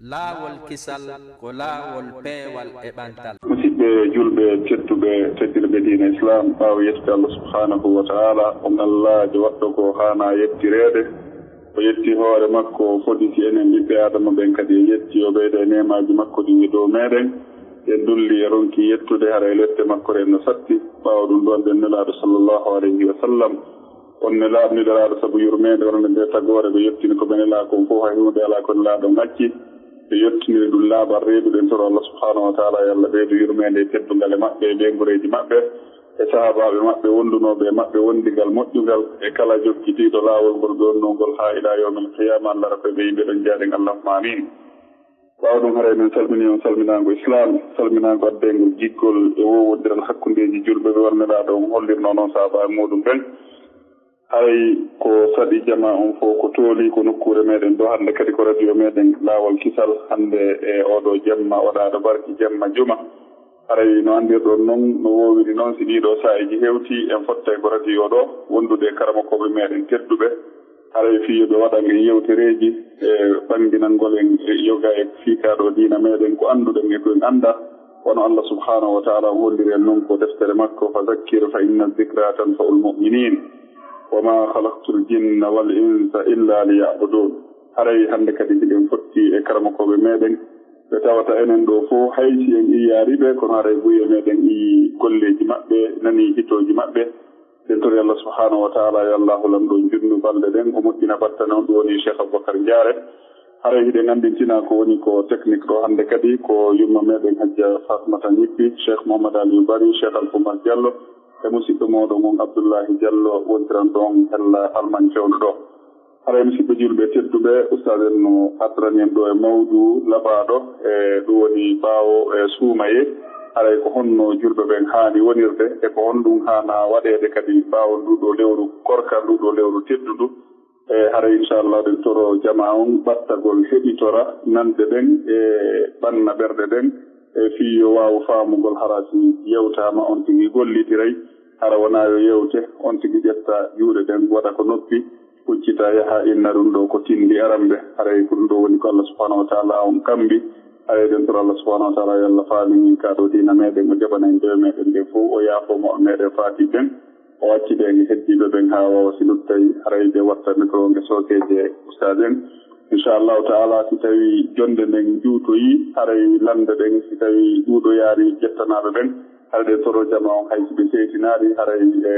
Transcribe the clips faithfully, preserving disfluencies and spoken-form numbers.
Laawol kisal ko laawol peewal e ɓantal. Musidɓe julɓe tedduɓe, teddirɓe diina Islam, ɓaawo yettude Allah subhanahu wa ta'ala, o ñallaajo waɗɗo ko haana yettireede. O yetti hoore makko, o foditi enen ɓiɓɓe Aadama ɓen kadi, e yetti o ɓeyda e neemaaji makko ɗi e dow meɗen. En dulli e ronki yettude, hara e lette makko ɗen no satti. Ɓaawo ɗum ɗon, ɗen Nelaaɗo sallallahu alayhi wa sallam, on Nelaaɗo, Nelaaɗo sabu yurmeende wonande nde tagoore, ɓe yettini ko ɓe nelaa kon fof, hay huunde alaa ko Nelaaɗo on acci. Ɓe yettiniri ɗum laaɓal reedu. Ɗen toro Allah subhanahu wa ta'ala, yo Allah ɓeydu yurmeende e teddungal e maɓɓe, e ɓeynguureeji maɓɓe, e sahaabaaɓe maɓɓe wondunooɓe e maɓɓe wondigal moƴƴungal, e kala jokkitiiɗo laawol ngol ɓe wonnoo ngol haa ilaa yawmil qiyaama. Allah rabbe ɓe yimɓe ɗon jaaɗen, Allahumma amiin. Ɓaawo ɗum, haray min salminii on salminaango Islaam, salminaango addeengol giggol e woowondiral hakkundeeji julɓe ɓe wano Nelaaɗo on hollirnoo non sahaabaaɓe muuɗum ɓen. Haray ko saɗi jamaa on fof ko tooli ko nokkuure meɗen ɗo, hannde kadi ko radio meɗen Laawol Kisal, hannde e oo ɗoo jemma waɗaaɗo barki, jemma juma. Haray no anndirɗon non, no woowiri non, si ɗii ɗoo saa'eeji hewtii, en fottay ko radio ɗo, wondude e karamokooɓe meɗen tedduɓe. Haray fii yo ɓe waɗan en yewtereeji e ɓannginangol en e yoga e fii kaa ɗoo diina meɗen, ko annduɗen e ko en anndaa. Wano Allah subhanahu wa ta'ala holliri en non ko deftere makko, "Fa zakkir fa inna zikra tanfa'ul mu'minin, wa ma khalaqtul jinna wal insa illa liya'budun." Haray hannde kadi hiɗen fotti e karamokooɓe meɗen, ɓe tawata enen ɗoo fof, hay si en iyaari ɓe, kono haray buy e meɗen ii golleeji maɓɓe, nanii hitooji maɓɓe. En tori Allah subhanahu wa ta'ala, yo Allahu Lanɗo on junnu balɗe ɗen, o moƴƴina battane on, ɗum woni Cheikh Aboubacar Diaré. Haray hiɗen anndintina ko woni ko technique ɗo hannde kadi ko yumma meɗen Hajja Fatmata Ñippi, Cheikh Mouhammad Aliou Bari, Cheikh Alpha Oumar Diallo, e musiɗɗo mooɗon on Abdoullahi Diallo wontiran ɗon hella Alman cewɗo ɗo. Haray musiɗɓe julɓe tedduɓe, Ustaaz en no artirani en ɗo e mawdu laɓaaɗo, e ɗum woni ɓaawo e suumaye. Haray ko honno julɓe ɓen haani wonirde, e ko honɗum haana waɗeede kadi ɓaawo ndu ɗo lewru korka, ndu ɗo lewru teddundu. E haray inchallah ɗen toro jamaa on ɓattagol heɗitora nanɗe ɗen e ɓanna ɓerɗe ɗen, e fii yo waawu faamugol hara si yewtaama on tigi gollitiray, hara wonaa yo yewte on tigi ƴetta juuɗe ɗen waɗa ko noppi, huccita yaha inna ɗum ɗo ko tindi aramɓe. Haray ko ɗum ɗo woni ko Allah subhanahu wa ta'ala on kambi. Haray ɗen toro Allah subhanahu wa ta'ala yo Allah faami min kaa ɗo diina meɗen, o jaɓana en dewe meɗen ɗen fof, o yaafoo moɓe meɗen faati ɓen, o accide en e heddiiɓe ɓen haa waawa si luttay, haray ɓe watta micro nge sookeeje ustaad en. Inchallahu ta'ala, si tawi jonde nden juutoyi, haray lande ɗen, si tawi ɗuuɗo yaari jettanaaɓe ɓen, haray ɗe toro jama on, hay si ɓe seytinaali, haray e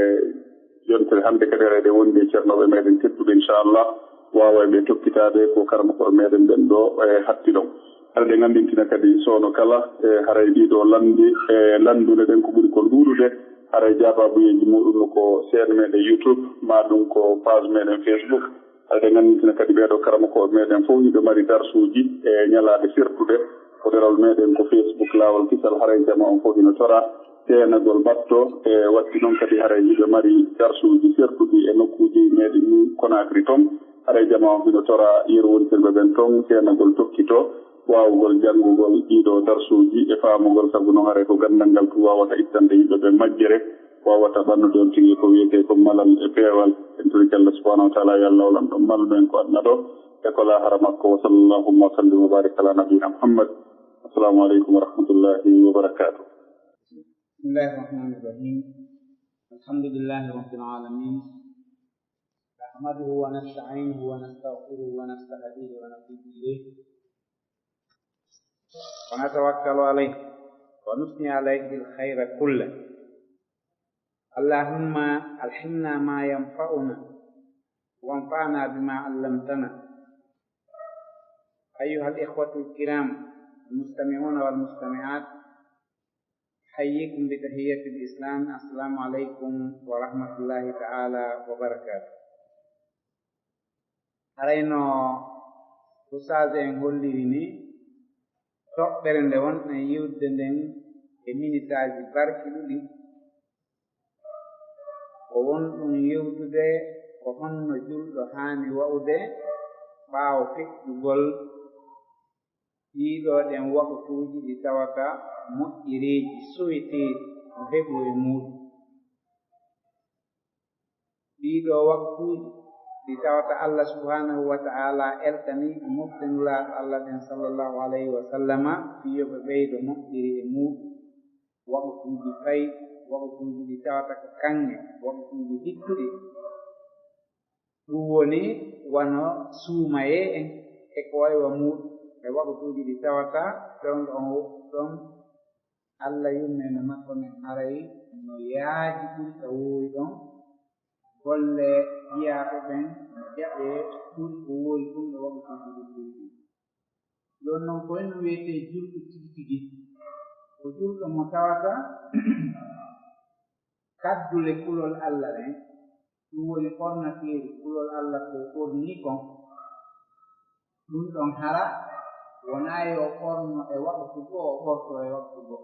yontere hannde kadi, haray ɗe wondi e ceernooɓe meɗen tedduɓe, inchallah, waawa ɓe tokkitaade ko karamokooɓe meɗen ɓen ɗo e hatti ɗon. Haray ɗen anndintina kadi soono kala, e haray ɗiɗo lanndi, e lannduɗe ɗen ko ɓuri kon ɗuuɗude, haray jaabaabuyeeji muɗum no ko chaîne meɗen YouTube, maa ɗum ko page meɗen Facebook. Haray ɗen anndintina kadi ɓeeɗo karamokooɓe meɗen fof hiɓe mari darsuuji e ñalaaɗe sertuɗe. Ko ɗerol meɗen ko Facebook Laawol Kisal, haray jama on fof hino tora seenagol ɓatto, e watti noon kadi haray hiɓe mari darsuuji sertuɗi e nokkuuji meɗen ni Conakry ton. Haray jama on hino tora yeru wontirɓe ɓen ton seenagol tokkito waawugol janngugol ɗiɗo darsuuji e faamugol, sabu noon haray ko ganndal ngal tun waawata ittande yimɓe ɓen majjere, waawata ɓannude on tigi ko wiyetee ko malal e peewal. En tori Allah subhanahu wa ta'ala yo Allah o Lanɗo mallu en ko aduna ɗo e ko laahara makko. Wa sallallahu wa sallim wa barik ala nabiyyina Muhammad. Assalamu aleykum wa rahmatullahi wa barakatuh. بسم الله الرحمن الرحيم. الحمد لله رب العالمين. نحمده ونستعينه ونستغفره ونستهديه ونتوب إليه. ونتوكل عليه. ونثني عليه الخير كله. اللهم ألهمنا ما ينفعنا. وانفعنا بما علمتنا. أيها الإخوة الكرام المستمعون والمستمعات، أحييكم بتحية الإسلام، السلام عليكم ورحمة الله تعالى وبركاته. Haray no ustaas en holliri ni, toɓɓere nde wonɗen yewtude nden e minitaaji barkiɗuɗi, ko wonɗum yewtude ko honno julɗo haani wa'ude ɓaawo feƴƴugol ɗiiɗoo ɗen waqtuuji ɗi tawata moƴƴereeji soweteeɗi no heɓoo e muuɗum. Ɗiiɗoo waqtuuji Ɗi tawata Allah subhanahu wa ta'ala eltani e mofte Nulaaɗo Allah ɓen sallallahu alayhi wa sallama, fii yo ɓe ɓeydo moƴƴiri e muuɗum, waqtuuji payi, waqtuuji ɗi tawata ko kaŋŋe, waqtuuji hittuɗi. Ɗum woni wano suumayee en e ko wayi wa muuɗum, e waqtuuji ɗi tawata fewndo on wo-, ɗon Allah yurmeende makko nden haray no yaaji ɓuri ka woowi ɗon, golle jiyaaɓe ɓen no jaɓee ɓuri ko woowi ɗum e waqtuuji ɗi ɓuri ɗin. Jooni non, ko en wiyetee julɗo tigi tigi? Ko julɗo mo tawata kaddule kulol Allah ɗen, ɗum woni ɓornateeri kulol Allah ko ɓornii kon. Ɗum ɗon hara wonaa yo ɓorno e waqtu goo, o ɓorto e waqtu goo.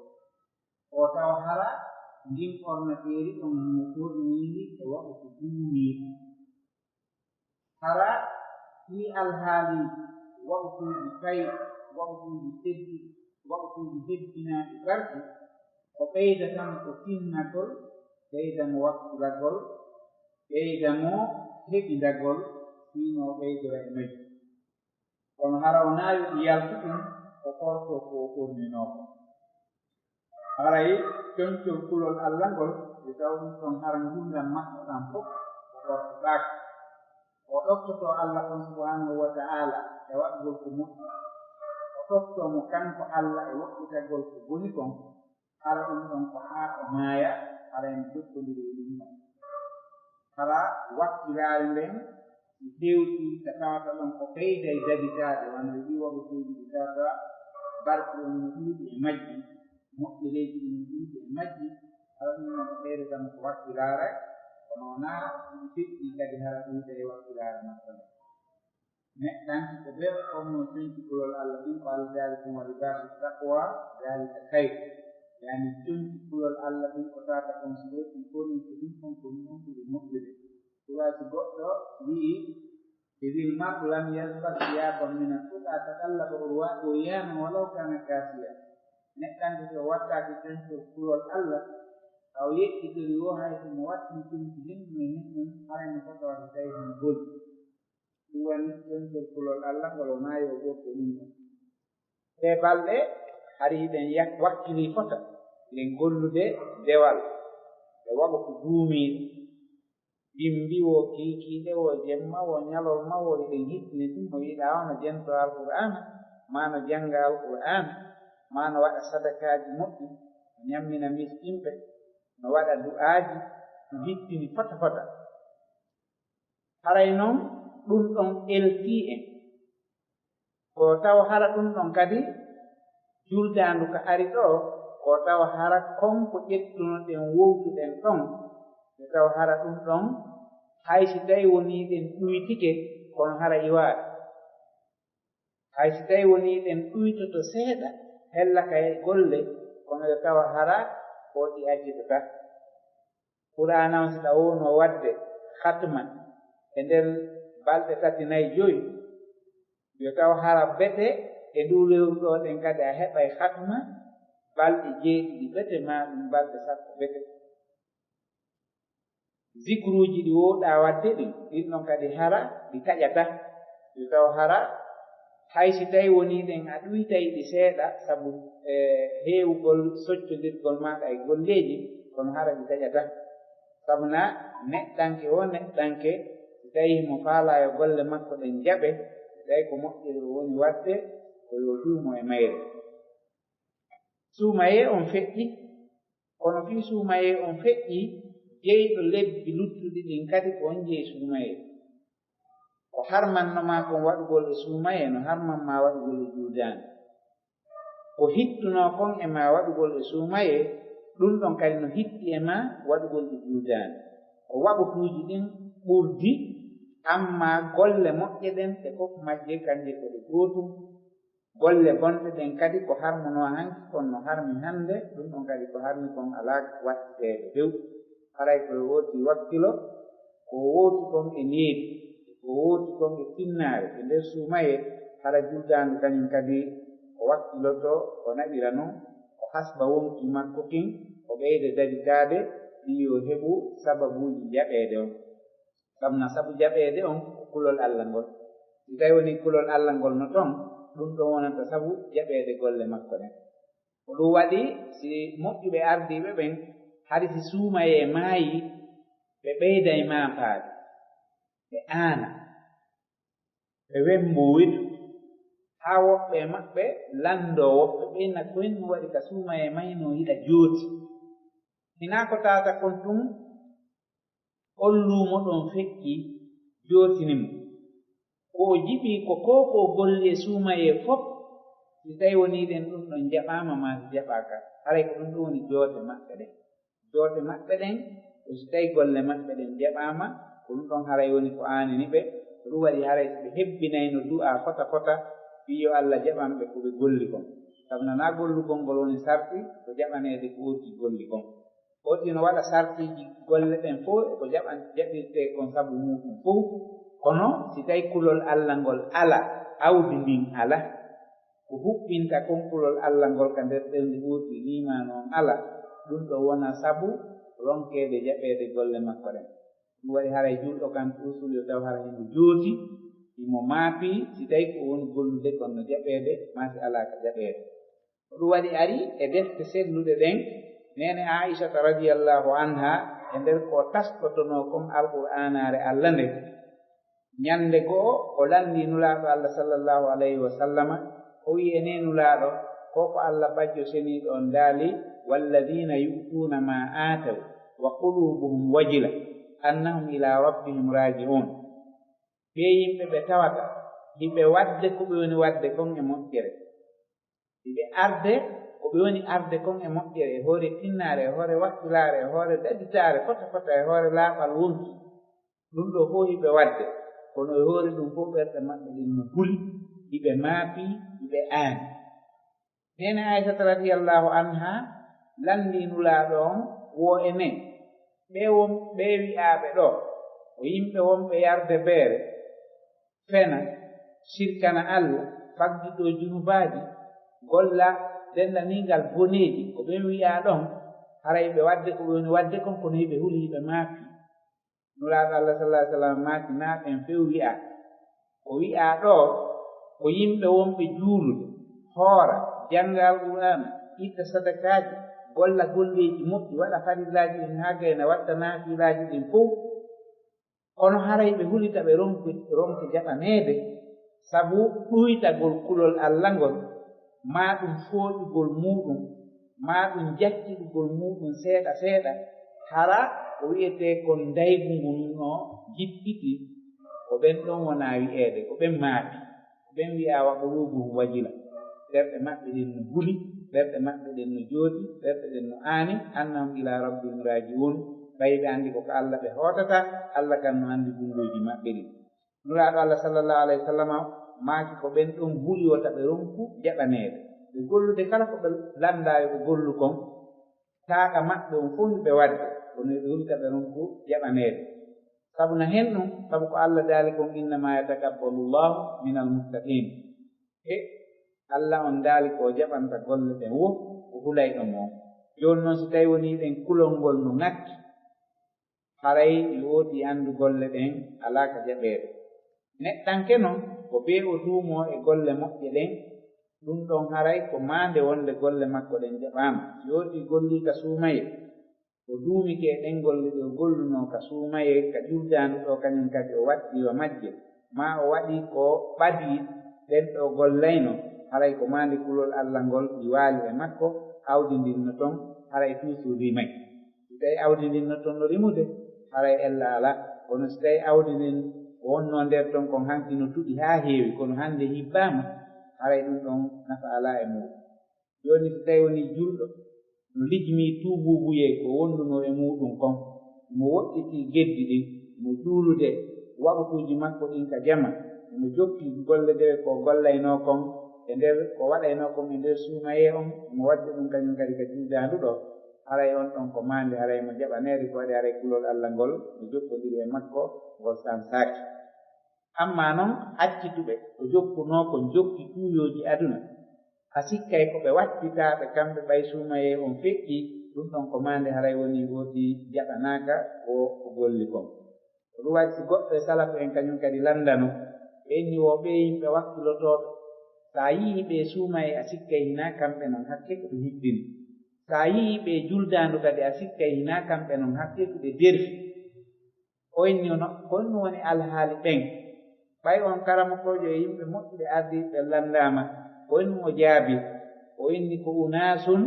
O tawa hara ndin ɓornateeri ɗon mo ɓorniindi e waqtu duumiiɗo. Hara ɗii alhaaliiji, waqtuuji payi, waqtuuji tedduɗi, waqtuuji hebbinaaɗi barki, ko ɓeydata mo ko tinnagol, ɓeyda mo wakkilagol, ɓeyda mo heɓindagol, fii no o ɓeydora e majji. Kono hara wonaa yo ɗi yaltu ɗum, o ɓorto ko o ɓorninoo kon. Haray concol kulol Allah ngol, yo taw ɗum ɗon hara ngurndan makko ɗan fof o ɓortotaake. O ɗoftoto Allah on subhanahu wa ta'ala e waɗugol ko moƴƴi. O ɗoftoo mo kanko Allah e woɗɗitagol ko boni kon, hara ɗum ɗon ko haa o maaya, hara en jokkondiri e ɗum ɗon. Hara wakkilaare nden si hewtii ka tawata ɗon ko ɓeyday dabitaade, wano e ɗii waqtuuji ɗi tawata barki on no ɗuuɗi e majji, moƴƴereeji ɗin no ɗuuɗi e majji, hara ɗum ɗon ko ɓeydata mo ko wakkilaare, kono wonaa si ɗi feƴƴii kadi hara ɗuyta e wakkilaare makko nden. Neɗɗanke ko bee o ɓornoo conci kulol Allah ɗin, ko Allah daali ɗum, wa libaasu taqwa daalika khayr. Yani conci kulol Allah ɗin ko tawata kon si ɓornike ɗum kon ko ɗum ɓuri moƴƴude. Siwa si goɗɗo wi'i, "Idil mar'u lam yalbas siyaban mina tuqa taqallaba urwa-, uryanan walaw kana kasiya." Neɗɗanke si o wattaaki concol kulol Allah, taw yeƴƴitori wo hay si mo watti conci henndu e henndu, haray no fota wata tawi hino boli. Ɗum woni concol kulol Allah ngol wonaa yo ɓorto ɗum ɗon. Ɗee balɗe hari hiɗen yak-, wakkilii fota, hiɗen gollude dewal e waqtu duumiiɗo. Bimbi wo, kiikiiɗe wo, jemma wo, ñalorma wo, hiɗen hittini ɗum. Mo yiɗaa o no jentoo Alqur'aana, maa no jannga Alqur'aana, maa no waɗa sadakaaji moƴƴi, no ñammina miskinɓe, no waɗa du'aaji, no hittini fota fota. Haray non ɗum ɗon eltii en. Ko tawa hara ɗum ɗon kadi, juldaandu ka ari ɗoo, ko tawa hara kon ko ƴettunoɗen, wowtuɗen ɗon, ko tawa hara ɗum ɗon, hay si tawi wonii ɗen ɗuytike, kono hara iwaade. Hay si tawi wonii ɗen ɗuytoto seeɗa, hella ka e golle, kono yo tawa hara ko ɗi accitata. Qur'aana on, si ɗa wowno waɗde khatma e nder balɗe tati, nayi, joyi, yo taw hara bete e nduu lewru ɗoo ɗen kadi a heɓay khatma balɗe jeeɗiɗi bete, maa ɗum balɗe sappo bete. Zikruuji ɗi wowɗaa waɗde ɗin, ɗin ɗon kadi hara ɗi taƴataa. Yo taw hara hay si tawi wonii ɗen a ɗuytay ɗi seeɗa sabu, e, heewugol soccondirgol maaɗa e golleeji, kono hara ɗi taƴataa. Sabu na neɗɗanke woo neɗɗanke, si tawii himo faalaa yo golle makko ɗen jaɓe, si tawii ko moƴƴere o woni waɗde, ko yo duumo e mayre. Suumayee on feƴƴi, kono fii suumayee on feƴƴi, jeyɗo lebbi luttuɗi ɗin kadi ko on jeyi suumayee. Ko harmanno maa kon waɗugol e suumayee no harman maa waɗugol e juldaani. Ko hittunoo kon e maa waɗugol e suumayee, ɗum ɗon kadi no hitti e maa waɗugol e juldaani. Ko waɓutuuji ɗin ɓurdi, ammaa golle moƴƴe ɗen ɗe fof majje kanje ko ɗe gootum. Golle bonɗe ɗen kadi ko harmunoo hanki kon no harmi hannde, ɗum ɗon kadi ko harmi kon alaa waɗteede few. Haray ko wooti wakkilo, ko wooti kon e needi, ko wooti kon e tinnaare e nder suumayee, hara juldaandu kañum kadi ko wakkiloto, ko naɓira non, ko hasba wonkii makko kin, ko ɓeyda daritaade, fii yo heɓu sababuuji jaɓeede on. Sabu na sabu jaɓeede on ko kulol Alla ngol. Si tawi woni kulol Alla ngol no ton, ɗum ɗon wonata sabu jaɓeede golle makko ɗen. Ko ɗum waɗi, si moƴƴuɓe ardiiɓe ɓen, hari si suumayee maayi, ɓe ɓeyday maafaade, ɓe aana, ɓe wemmboo wetu, haa woɓɓe e maɓɓe lanndoo woɓɓe ɓe, na ko en waɗi ka suumayee maynoo hiɗa jooti. Hinaa ko taata kon tun, on luumo ɗon feƴƴi, jootini mo. Ko o jiɓi ko, ko, ko o golli e suumayee fof, si tawi wonii ɗen ɗum ɗon jaɓaama maa si jaɓaaka, haray ko ɗum ɗum woni joote maɓɓe ɗen. Joote maɓɓe ɗen, ko si tawi golle maɓɓe ɗen jaɓaama, ko ɗum ɗon haray woni ko aanini ɓe. Ko ɗum waɗi haray si ɓe hebbinayno du'aa fota fota, fii yo Alla jaɓan ɓe ko ɓe golli kon. Sabu nanaa gollugol ngol woni sarti ko jaɓaneede ko ooti golli kon. Ooti no waɗa sartiiji golle ɗen fof e ko jaɓan-, jaɓirtee kon sabu muuɗum fof. Kono si tawi kulol Alla ngol ala, awdi ndin ala, ko huɓɓinta kon kulol Alla ngol ka nder ɓernde ooti, liimaanu on ala, ɗum ɗo wona sabu ronkeede jaɓeede golle makko ɗen. Ɗum waɗi haray julɗo kan usul yo taw hara himo jooti, himo maapii, si tawi ko woni gollude kon no jaɓeede, maa si alaa ka jaɓeede. Ko ɗum waɗi ari e defte selluɗe ɗen, neene Aishata radiyallahu anha, e nder ko taskotonoo kon Alqur'aanaare Alla nde. Ñannde go'o, o lanndii Nulaaɗo Alla sallallahu alayhi wa sallama, o wi'i, "Enee Nulaaɗo, ko ko Alla bajjo seniiɗo on daali, walladina yu'tuuna ma aataw, wa qulubuhum wajila, annahum ila rabbihim raaji'un." Ɓee yimɓe ɓe tawata hiɓe waɗde ko ɓe woni waɗde kon e moƴƴere. Hiɓe arde ko ɓe woni arde kon e moƴƴere, e hoore tinnaare, e hoore wakkulaare, e hoore daditaare, fota fota, e hoore laaɓal wonki. Ɗum ɗoo fof hiɓe waɗde, kono e hoore ɗum fof ɓerɗe maɓɓe ɗen no huli, hiɓe maapii, hiɓe aani. Neene Aysata radiyallahu anha lanndii Nulaaɗo on, wo e men, ɓee won, ɓee wi'aaɓe ɗoo, ko yimɓe wonɓe yarde beere, fena, sirkana Alla, faggitoo junubaaji, golla denndaniingal boneeji, ko ɓen wi'aa ɗon, haray ɓe waɗde ko ɓe woni waɗde kon, kono hiɓe huli, hiɓe maapii. Nulaaɗo Alla sallallahu alayhi wa sallam maaki, naa ɓen few wi'aa. Ko wi'aa ɗoo, ko yimɓe wonɓe juulude, hoora, jannga Alqur'aana, itta sadakaaji, golla golleeji moƴƴi, waɗa farillaaji ɗin haa gayna, watta naafilaaji ɗin fow. Kono haray ɓe hulita ɓe ronki, ronki jaɓaneede, sabu ɗuytagol kulol Alla ngol, maa ɗum fooƴugol muuɗum, maa ɗum jacciɗugol muuɗum seeɗa seeɗa, hara ko wi'etee kon ndaygu ngun no jippiti, ko ɓen ɗon wonaa wi'eede, ko ɓen maaki. Ɓen wi'aa, "Wa qulubuhum wajila." Ɓerɗe maɓɓe ɗen no huli, ɓerɗe maɓɓe ɗen no jooti, ɓerɗe ɗen no aani, "annahum ila rabbihim raji'un." Ɓay ɓe anndi ko ka Alla ɓe hootata, Alla kan no anndi gunndooji maɓɓe ɗin. Nulaaɗo Alla sallallahu alayhi wa sallam maaki, ko ɓen ɗon huli wota ɓe ronku jaɓaneede. Ɓe gollude kala ko ɓe lanndaa yo ɓe gollu kon, taaɗa maɓɓe on fof hiɓe waɗde, kono hiɓe hulita ɓe ronku jaɓaneede. Sabu na hen ɗum, sabu ko Alla daali kon, "Innama yatakabbalu Llahu minal muttaqin." E Alla on daali ko o jaɓanta golle ɗen wo, ko hulayɗo mo. Jooni non, si tawi wonii ɗen kulol ngol no ŋakki, haray yo ooti anndu golle ɗen alaa ka jaɓeede. Neɗɗanke non, ko bee o duumoo e golle moƴƴe ɗen, ɗum ɗon haray ko maande wonde golle makko ɗen jaɓaama. Si ooti gollii ka suumayee, o duumike e ɗen golle ɗe o gollunoo ka suumayee, ka juldaandu ɗoo, kañum kadi o waɗɗii wa majje, maa o waɗii ko ɓadii ɗen ɗo gollaynoo, haray ko maande kulol Alla ngol ɗi waali e makko, awdi ndin no ton, haray toujours rimay. Si tawi awdi ndin no ton no rimude, haray ella alaa. Kono si tawi awdi ndin ko wonnoo nder ton kon hanki no tuɗi haa heewi, kono hannde hibbaama, haray ɗum ɗon nafa alaa e muuɗum. Jooni, si tawi wonii julɗo no lijmii tuubuubuyee ko wondunoo e muuɗum kon, mo woɗɗitii geddi ɗin, mo juulude waɓutuuji makko ɗin ka jama, mo jokki golle ɗe ko gollaynoo kon e nder, ko waɗaynoo kon e nder suumayee on, mo waɗde ɗum kañum kadi ka juldaandu ɗoo, haray on ɗon ko maande, haray mo jaɓaneede, ko waɗi haray kulol Alla ngol no jokkondiri e makko, ngol sansaaki. Ammaa non, accituɓe ko jokkunoo kon jokki tuuyooji aduna, a sikkay ko ɓe wattitaaɓe kamɓe ɓay suumayee on feƴƴii, ɗum ɗon ko maande haray wonii ooti jaɓanaaka ko o golli kon. Ko ɗum waɗi si goɗɗo e salafu en kañum kadi lanndano, ɓe inni wo ɓee yimɓe wakkilotooɓe, so a yii ɓe suumay a sikkay hinaa kamɓe non, hakke ko ɓe hiɓɓini. So a yii ɓe juldaandu kadi a sikkay hinaa kamɓe non, hakke ko ɓe derfi. Ko inni no, ko ɗum woni alhaali ɓen. Ɓay on karamokoojo e yimɓe moƴƴuɓe ardiiɓe ɓe lanndaama, ko ɗum o jaabi. O inni ko unaasun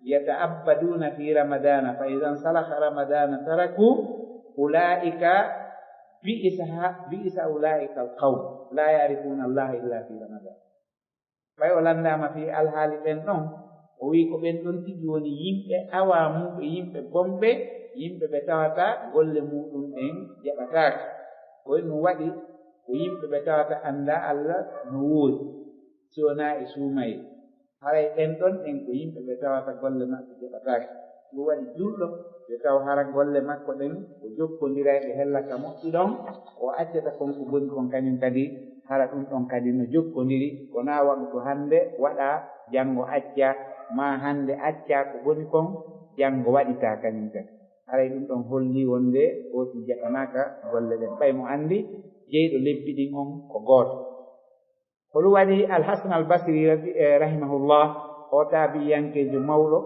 yata'abbaduuna fi ramadana, fa idan salaha ramadana taraku ulaa'ika bi'isa ha-, bi'isa ulaa'ika alqawm, la ya'rifuuna allaha illa fi ramadan. Ɓay o lanndaama fii alhaali ɓen ɗon, o wi'i ko ɓen ɗon tigi woni yimɓe awaamuɓe, yimɓe bonɓe, yimɓe ɓe tawata golle muuɗum ɗen jaɓataake. Ko e ɗum waɗi ko yimɓe ɓe tawata anndaa Alla no woodi, si wonaa e suumayee. Haray ɓen ɗon ɗen ko yimɓe ɓe tawata golle maɓɓe jaɓataake. Ɗum waɗi julɗo yo taw hara golle makko ɗen o jokkondiray ɗe hella ka moƴƴi ɗon, o accata kon ko boni kon kañum kadi, hara ɗum ɗon kadi no jokkondiri, ko naa waɗu ko hannde waɗa, janngo acca, maa hannde acca ko boni kon, janngo waɗita kañum kadi. Haray ɗum ɗon holli wonde o ti jaɓanaaka golle ɗen. Ɓay mo anndi jeyɗo lebbi ɗin on ko gooto. Ko ɗum waɗi Al-Hasan Al-Basri radi-, eh, rahimahullah, o taabi'iyankeejo mawɗo,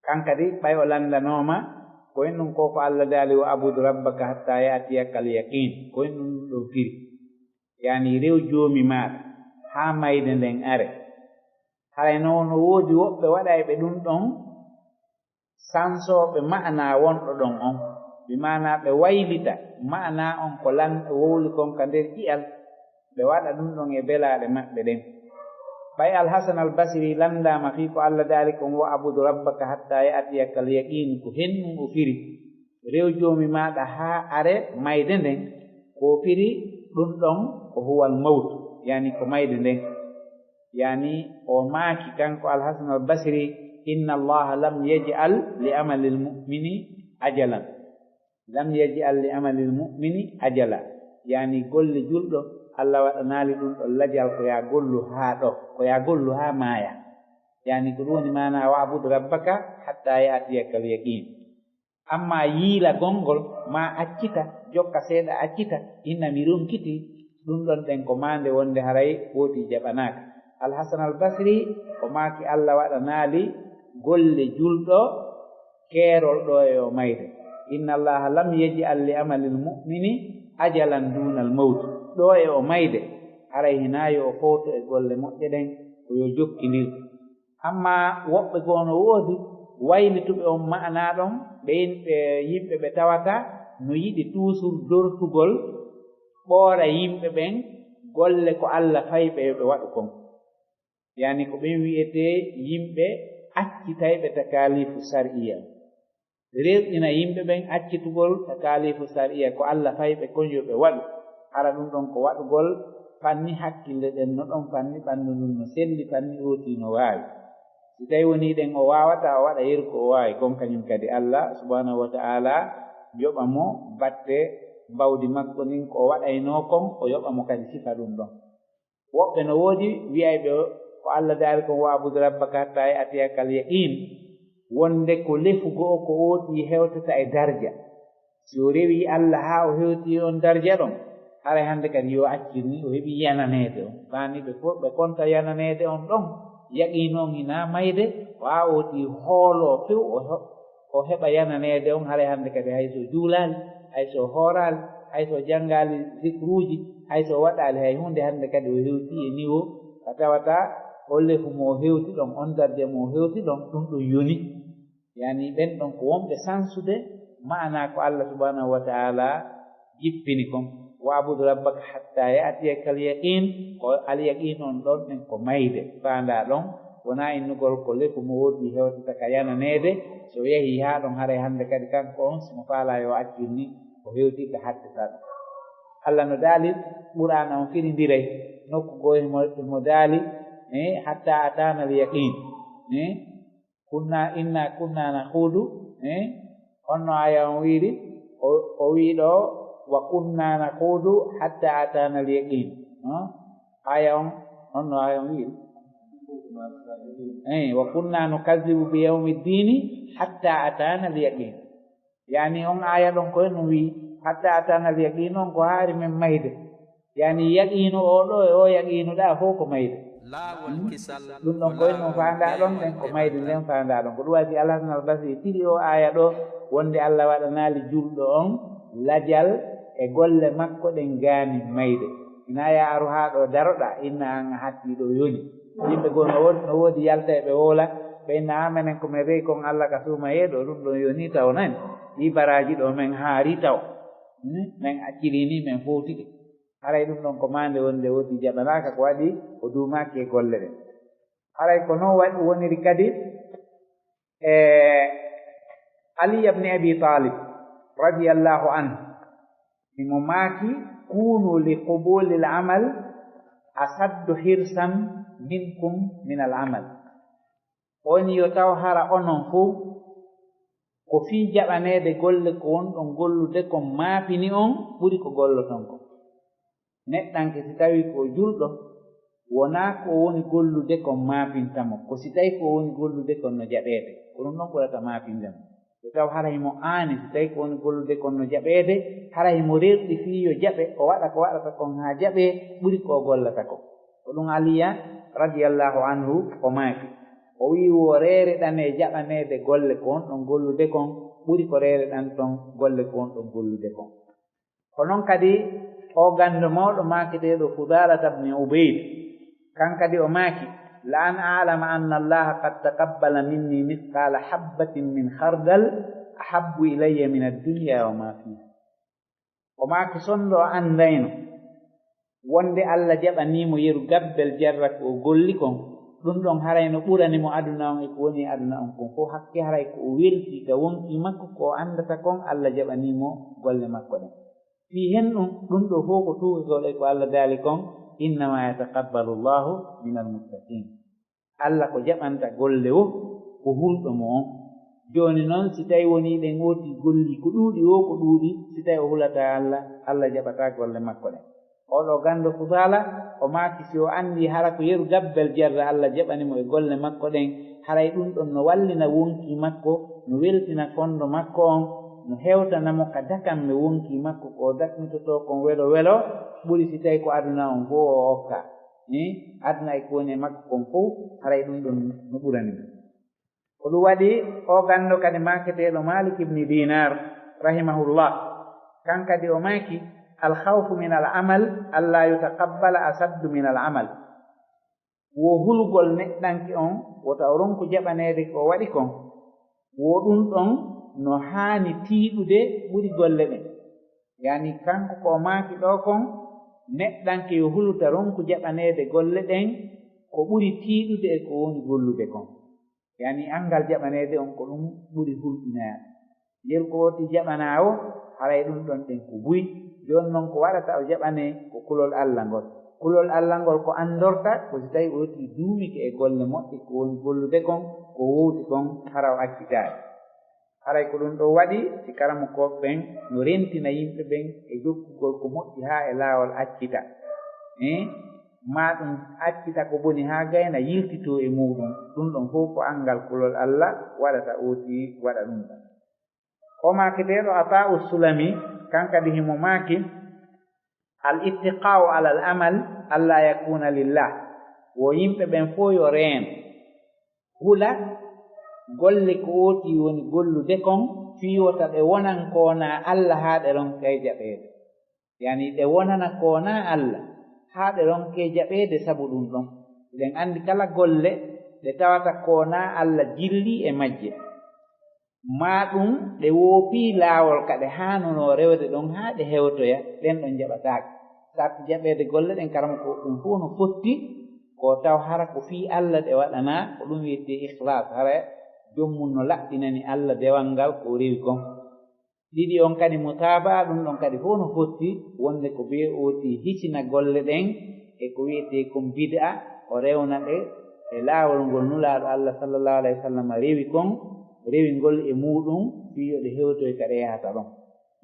kan kadi ɓay o lanndanooma, ko en ɗum ko, ko Alla daali, "Wa abudu rabbaka hatta ya'tiyaka al-yaqin." Ko en ɗum ɗo firi. Yani, rew Joomi maaɗa haa mayde nden are. Haray no, no woodi woɓɓe waɗayɓe ɗum ɗon, sansooɓe ma'anaa wonɗo ɗon on, bi maanaa ɓe waylita ma'anaa on ko lan-, wowli kon ka nder ƴi'al, ɓe waɗa ɗum ɗon e belaaɗe maɓɓe ɗen. Ɓay Al-Hasan Al-Basri lanndaama fii ko Alla daali kon, "Wa abudu rabbaka hatta ya'tiyaka al-yaqin," ko hennun o firi, "Rew Joomi maaɗa haa are mayde nden," ko o firi ɗum ɗon ko huwal mawt, yani ko mayde nden. Yani, o maaki kanko Al-Hasan Al-Basri, "Inna Allaha lam yaj'al li amalil mu'mini ajalan. Lam yaj'al li amalil mu'mini ajala." Yani, golle julɗo, Alla waɗanaali ɗum ɗon lajal, ko yaa gollu haa ɗo, ko yaa gollu haa maaya. Yani, ko ɗum woni maana, "Wa abudu rabbaka hatta ya'tiyaka al-yaqin." Amma yiila gonngol, maa accita, jokka seeɗa accita, inna mi runkitii, ɗum ɗon ɗen ko maande wonde haray wooti jaɓanaaka. Al-Hasan Al-Basri o maaki, Alla waɗanaali golle julɗo keerol ɗo e o mayde. "Inna Allaha lam yaj'al li amalil mu'mini ajalan dunal mawt." Ɗo e o mayde, haray hinaa yo o fowto e golle moƴƴe ɗen, ko yo jokkindir. Amma woɓɓe goo no woodi waylituɓe on ma'anaa ɗon, ɓe yimɓe, yimɓe ɓe tawata no yiɗi tuusur dortugol ɓoora yimɓe ɓen golle ko Alla fayi ɓe yo ɓe waɗu kon. Yani, ko ɓen wi'etee yimɓe accitayɓe takaalifu sar'iya. Rewɗina yimɓe ɓen accitugol takaalifu sariya, ko Alla fayi ɓe kon yo ɓe waɗu. Hara ɗum ɗon ko waɗugol fanni hakkille ɗen, no ɗon fanni ɓanndu ndun no selli, fanni ootii no waawi. Si tawi wonii ɗen o waawataa, o waɗa yeru ko o waawi kon, kañum kadi Alla subhaanahu wa ta'aala yoɓa mo batte mbawdi makko ndin, ko o waɗaynoo kon, o yoɓa mo kadi sifa ɗum ɗon. Woɓɓe no woodi wi'ayɓe ko Alla daali kon, "Wa abudu rabbaka hatta ya'tiyakal yaqiin," wonde ko lefu go'o ko ootii hewtata e darja. Si o rewii Alla haa o hewtii on darja ɗon, haray hannde kadi yo accir ni, o heɓii yananeede on. Faami ɓe fof ɓe konta yananeede on ɗon, yaqiin on hinaa mayde, o haa ootii hooloo few, o he-, o heɓa yananeede on, haray hannde kadi hay so juulaali, hay so hooraali, hay so janngaali zikruuji, hay so waɗaali hay huunde, hannde kadi o hewtii e niwo ka tawata o lefu mo o hewti ɗon, on darja mo o hewti ɗon, ɗum ɗum yoni. Yani ɓen ɗon ko wonɓe sansude ma'anaa ko Alla subhaanahu wa ta'aala jippini kon. "Wa'bud rabbaka hatta ya'tiyakal yaqiin," ko al yaqiin on ɗon ɗen ko mayde. Faandaa ɗon, wonaa innugol ko lefu mo woodi hewtata ka yananeede, so o yahii haa ɗon haray hannde kadi kanko on, si mo faalaa yo accir ni, o hewtii ka hattata ɗon. Alla no daali, Qur'aana on firindiray, nokku goo himo, himo daali, eh, "hatta ataana al yaqiin." Eh, "kunna, inna kunna nakhudu," eh, honno aaya on wiiri? O, o wii ɗo, "Wa kunna nakhudu hatta ataana al yaqiin." Huh? Aaya on, honno aaya on wiiri? Eh, "Wa kunna nukazzibu bi yawmi ddiini hatta ataana al yaqiin." Yani on aaya ɗon ko en wii, Hatta atana al yaqiinu on ko haari men mayde. Yani yaqiinu oo ɗoo e oo yaqiinu ɗaa fof ko mayde. Laawol kisal ɗum ɗon ko koye no faandaa ɗon ɗen ko mayde nden faandaa ɗon. Ko ɗum waɗi Alhasan al Basri tiri oo aaya ɗoo wonde Allah waɗanaali julɗo on lajal e golle makko ɗen gaani mayde. Ina ya aru haa ɗo daroɗaa, inna an a hattii ɗo yoni. Yimɓe goo no woodi, no woodi yaltayɓe wowla, ɓe inna haa menen ko men rewi kon Allah ka suuma yeeɗo, ɗum ɗon yoni taw nani. Ɗii baraaji ɗoo men haari taw. Hmm? Men acciri ni, men fowti ɗi. Haray ɗum ɗon ko maande wonde woodi jaɓanaaka ko waɗi o duumaaki e golle ɗen. Haray ko non waɗi woniri kadi e Ali ibn Abi Talib radiyallahu anhu. Himo maaki, "Kunu li qubulil amal asaddu hirsan minkum min al amal." Woni yo taw hara onon fof ko fii jaɓaneede golle ko wonɗon gollude kon maapini on ɓuri ko golloton kon. Neɗɗanke si tawii ko o julɗo, wonaa ko o woni gollude kon maapinta mo, ko si tawii ko o woni gollude kon no jaɓeede, ko ɗum ɗon ɓurata maapinde mo. Yo taw hara himo aani, si tawii ko woni gollude kon no jaɓeede, hara himo rerɗi fii yo jaɓe, o waɗa ko waɗata kon haa jaɓee, ɓuri ko o gollata kon. Ko ɗum Aliya radiyallahu anhu o maaki. O wi'i wo reereɗanee jaɓaneede golle ko wonɗon gollude kon, ɓuri ko reereɗanton golle ko wonɗon gollude kon. Ko non kadi oo ganndo mawɗo maaketeeɗo Fudaalata bni Ubayd, kan kadi o maaki, "La an a'lama anna Allaha qad taqabbala minni mithqala habbatin min khardal ahabbu ilayya min ad-dunya wa ma fiha." O maaki, "Sonndo o anndayno wonde Allah jaɓanii mo yeru gabbel jarra ko o golli kon, ɗum ɗon haray no ɓurani mo aduna on e ko woni e aduna on kon fof. Hakke haray ko o weltii ka wonkii makko ko o anndata kon, Allah jaɓanii mo golle makko ɗen." Fii hen ɗum, ɗum ɗoo fof ko tuugagol e ko Allah daali kon, "Innama yataqabbalu Allahu minal muttaqin." Allah ko jaɓanta golle wo ko hulɗo mo on. Jooni non, si tawi woni ɗen ooti golli ko ɗuuɗi wo ko ɗuuɗi, si tawi o hulataa Allah, Allah jaɓataa golle makko ɗen. Oo ɗoo ganndo Fudaala, o maaki si o anndi hara ko yeru gabbel jarra Allah jaɓani mo e golle makko ɗen, haray ɗum ɗon no wallina wonkii makko, no weltina fondo makko on, no hewtana mo ka dakamme wonkii makko ko o dakmitotoo kon welo welo, ɓuri si tawi ko aduna on fof o okka. Ni aduna e ko woni e makko kon fof, haray ɗum ɗon no ɓurani mo. Ko ɗum waɗi oo ganndo kadi maaketeeɗo Malik ibni Dinar, rahimahullah, kan kadi o maaki, "Al khawfu min al amal alla yutaqabbala asaddu min al amal." Wo hulugol neɗɗanke on, wota o ronku jaɓaneede ko o waɗi kon, wo ɗum ɗon no haani tiiɗude ɓuri golle ɗen. Yani kanko ko o maaki ɗoo kon, neɗɗanke yo huluta ronku jaɓaneede golle ɗen ko ɓuri tiiɗude e ko woni gollude kon. Yani anngal jaɓaneede on ko ɗum ɓuri hulɓinaade. Yeru ko woti jaɓanaa o, haray ɗum ɗon ɗen ko buy. Jooni non ko waɗata o jaɓanee ko kulol Allah ngol. Kulol Allah ngol ko anndorta ko si tawi o woti duumike e golle moƴƴe ko woni gollude kon, ko wowti kon, hara o accitaali. Haray ko ɗum ɗoo waɗi si karamokooɓe ɓen no rentina yimɓe ɓen e jokkugol ko moƴƴi haa e laawol accita. Eh? Maa ɗum accita ko boni haa gayna yiltitoo e muuɗum. Ɗum ɗon fof ko anngal kulol Allah waɗata ooti waɗa ɗum ɗon. O maaketeeɗo Ata'u Sulami, kan kadi himo maaki, "Al ittiqa'u ala al amal alla yakuna lillah." Wo yimɓe ɓen fof yo reen, hula golle ko ooti woni gollude kon, fii wota ɗe wonan ko wonaa Allah haa ɗe ronka e jaɓeede. Yani ɗe wonana ko wonaa Allah, haa ɗe ronkee jaɓeede sabu ɗum ɗon. Eɗen anndi kala golle ɗe tawata ko wonaa Allah jilli e majje, maa ɗum ɗe woopii laawol ka ɗe haanunoo rewde ɗon haa ɗe hewtoya, ɗen ɗon jaɓataake. Sarti jaɓeede golle ɗen, karamoko ɗum fof no fotti, ko taw hara ko fii Allah ɗe waɗanaa, ko ɗum wiyetee ikhlaas, hara joom mum no laɓɓinani Allah dewal ngal ko o rewi kon. Ɗiɗi on kadi mutaabaa, ɗum ɗon kadi fof no fotti wonde ko bee ooti hisina golle ɗen e ko wiyetee kon bid'a, o rewna ɗe e laawol ngol Nulaaɗo Allah sallallahu alayhi wa sallam rewi kon, rewi ngol e muuɗum fii yo ɗe hewtoy ka ɗe yahata ɗon.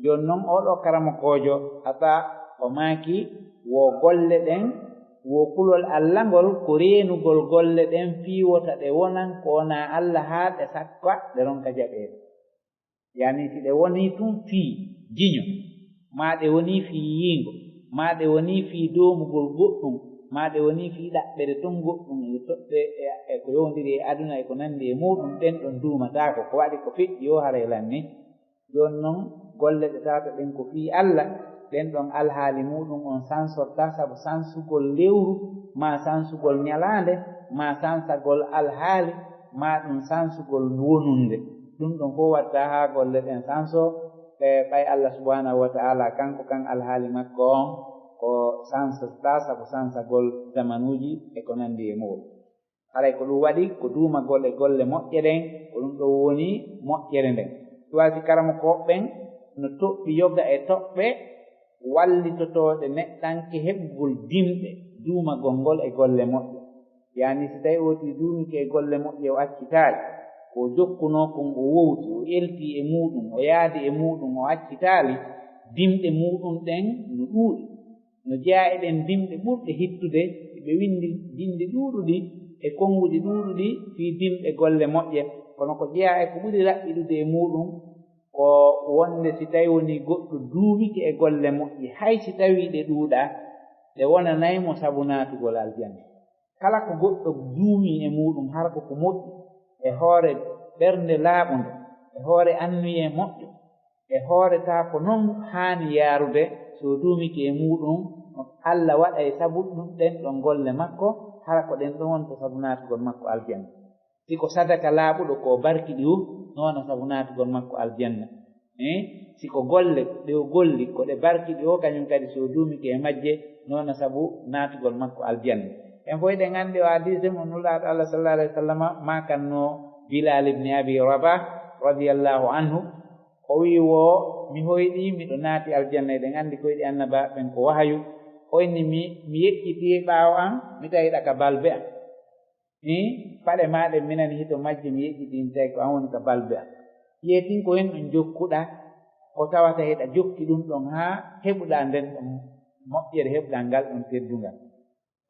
Jooni non oo ɗoo karamokoojo Ata o maaki, wo golle ɗen, wo kulol Allah ngol ko reenugol golle ɗen fii wota ɗe wonan ko wonaa Allah haa ɗe sakka ɗe ronka jaɓeede. Yani si ɗe wonii tun fii jiño, maa ɗe wonii fii yiingo, maa ɗe wonii fii doomugol goɗɗum, maa ɗe wonii fii ɗaɓɓere ton goɗɗum e toɓɓe e, e ko yowndiri e aduna e ko nanndi e muuɗum, ɗen ɗon duumataako. Ko waɗi ko feƴƴi o haray lanni. Jooni non, golle ɗe tawata ɗen ko fii Alla, ɗen ɗon alhaali muuɗum on sansortaa sabu sansugol lewru, maa sansugol ñalaande, maa sansagol alhaali, maa ɗum sansugol wonunde. Ɗum ɗon fof waɗta haa golle ɗen sansoo, e ɓay Alla subhanahu wa ta'ala kanko kan alhaali makko on ko sansortaa sabu sansagol zamanuuji e ko nanndi e muuɗum. Haray ko ɗum waɗi ko duumagol e golle moƴƴe ɗen, ko ɗum ɗon woni moƴƴere nden. Ɗum waɗi si karamokooɓe ɓen no toɓɓi yoga e toɓɓe wallitotooɗe neɗɗanke heɓugol dimɗe duumagol ngol e golle moƴƴe. Yaani si tawi o tii duumike e golle moƴƴe o accitaali, ko o jokkunoo kon o wowti, o eltii e muuɗum, o yaadi e muuɗum, o accitaali, dimɗe muuɗum ɗen no ɗuuɗi. No jeyaa e ɗen dimɗe ɓurɗe hittude, ɓe winndi binndi ɗuuɗuɗi e konnguɗi ɗuuɗuɗi fii dimɗe golle moƴƴe, kono ko jeyaa e ko ɓuri raɓɓiɗude e muuɗum, ko wonde si tawi wonii goɗɗo duumike e golle moƴƴe, hay si tawii ɗe ɗuuɗaa, ɗe wonanay mo sabu naatugol aljanna. Kala ko goɗɗo duumii e muuɗum, hara ko ko moƴƴi, e hoore ɓernde laaɓunde, e hoore anniyee moƴƴo, e hoore taa ko non haani yaarude, so o duumike e muuɗum, Alla waɗay sabu ɗum ɗen ɗon golle makko, hara ko ɗen ɗon woni ko sabu naatugol makko aljanna. Si ko sadaka laaɓuɗo ko o barkiɗi o, no wona sabu naatugol makko aljanna. Eh, si ko golle ɗe o golli, ko ɗe barkiɗi o, kañum kadi so o duumike e majje, no wona sabu naatugol makko aljanna. En fof eɗen anndi o hadiise mo Nulaaɗo Allah sallallahu alayhi wa sallam maakanno Bilal ibn Abi Rabah radiyallahu anhu, o wii wo, mi hoyɗi, miɗo naati aljanna, eɗen anndi koyɗi annabaaɓe ɓen ko wahayu. O inni mi, mi yeƴƴitii ɓaawo an, mi tawi ɗa ka balbe an. Ni paɗe maa ɗen mi nani hito majje, mi yeƴƴitii, mi tawi ko an woni ka balbe an. Yeetin ko hen ɗum jokkuɗaa, ko tawata hiɗa jokki ɗum ɗon haa heɓuɗaa nden ɗon moƴƴere, heɓuɗaa ngal ɗon teddungal.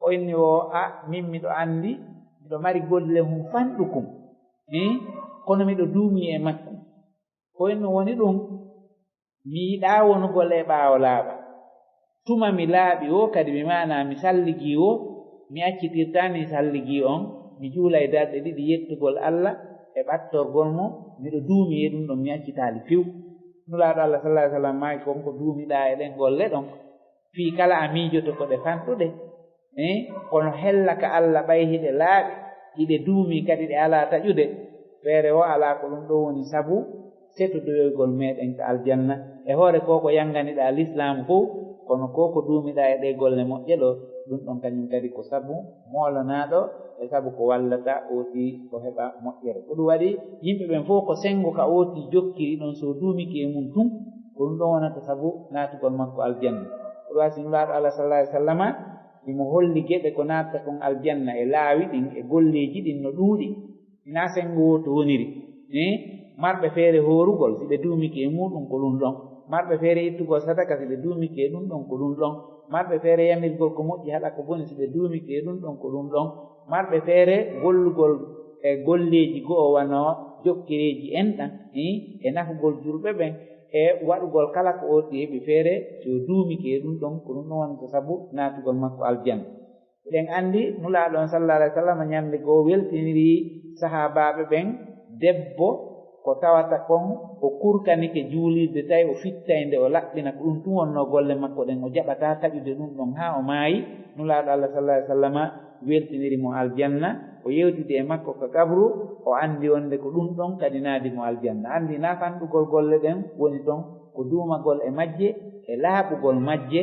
O inni o, a, min miɗo anndi, miɗo mari golle mum fanɗukum, ni kono miɗo duumi e makkum. Ko en woni ɗum, mi yiɗaa wonugol e ɓaawo laaɓa. Tuma mi laaɓi o kadi, bi maanaa mi salligii o, mi accitirtaani salligii on, mi juula e darɗe ɗiɗi yettugol Alla e ɓattorgol mo, miɗo duumi e ɗum ɗon, mi accitaali few. Nulaaɗo Alla sallallahu alaihi wasallam maaki, kon ko duumiɗaa e ɗen golle ɗon, fii kala a miijoto ko ɗe fanɗuɗe, eh, kono hella ka Alla ɓay hiɗe laaɓi, hiɗe duumi kadi ɗe alaa taƴude, feere o alaa ko ɗum ɗo woni sabu setodoyoygol meɗen ka aljanna. E hoore ko ko yanganiɗaa lislaamu fof, kono ko ko duumiɗaa e ɗee golle moƴƴe ɗo, ɗum ɗon kañum kadi ko sabu moolanaaɗo, e sabu ko wallata ooti o heɓa moƴƴere. Ko ɗum waɗi yimɓe ɓen fof ko senngo ka ooti jokkiri ɗon, so duumike e mum tun, ko ɗum ɗon wonata sabu naatugol makko aljanna. Ko ɗum waɗi si Nulaaɗo Allah sallallahu alaihi wasallama himo holli geɗe ko naatata kon aljanna e laawi ɗin, e golleeji ɗin no ɗuuɗi. Hinaa senngo wooto woniri. Eh, marɓe feere hoorugol, si ɓe duumike e muuɗum ko ɗum ɗon. Marɓe feere ittugol sadaka, si ɓe duumike e ɗum ɗon ko ɗum ɗon. Marɓe feere yamirgol ko moƴƴi haɗa ko boni, si ɓe duumike e ɗum ɗon ko ɗum ɗon. Marɓe feere gollugol e golleeji go'o wano jokkereeji enɗan, eh, e nafugol julɓe ɓen, e waɗugol kala ko ooti heɓi feere, si o duumike e ɗum ɗon, ko ɗum ɗon woni ko sabu naatugol makko aljanna. Eɗen anndi Nulaaɗo on sallallahu alaihi wasallam ñande goo weltiniri sahaabaaɓe ɓen debbo ko tawata kon o kurkanike juulirde, tawi o fittay nde o laɓɓina, ko ɗum tun wonnoo golle makko ɗen, o jaɓataa taƴude ɗum ɗon haa o maayi. Nulaaɗo Allah sallallahu alaihi wasallama weltiniri mo aljanna, o yewtidi e makko ka qabru, o anndi wonde ko ɗum ɗon kadi naadi mo aljanna. Anndi na fanɗugol golle ɗen woni ton, ko duumagol e majje, e laaɓugol majje,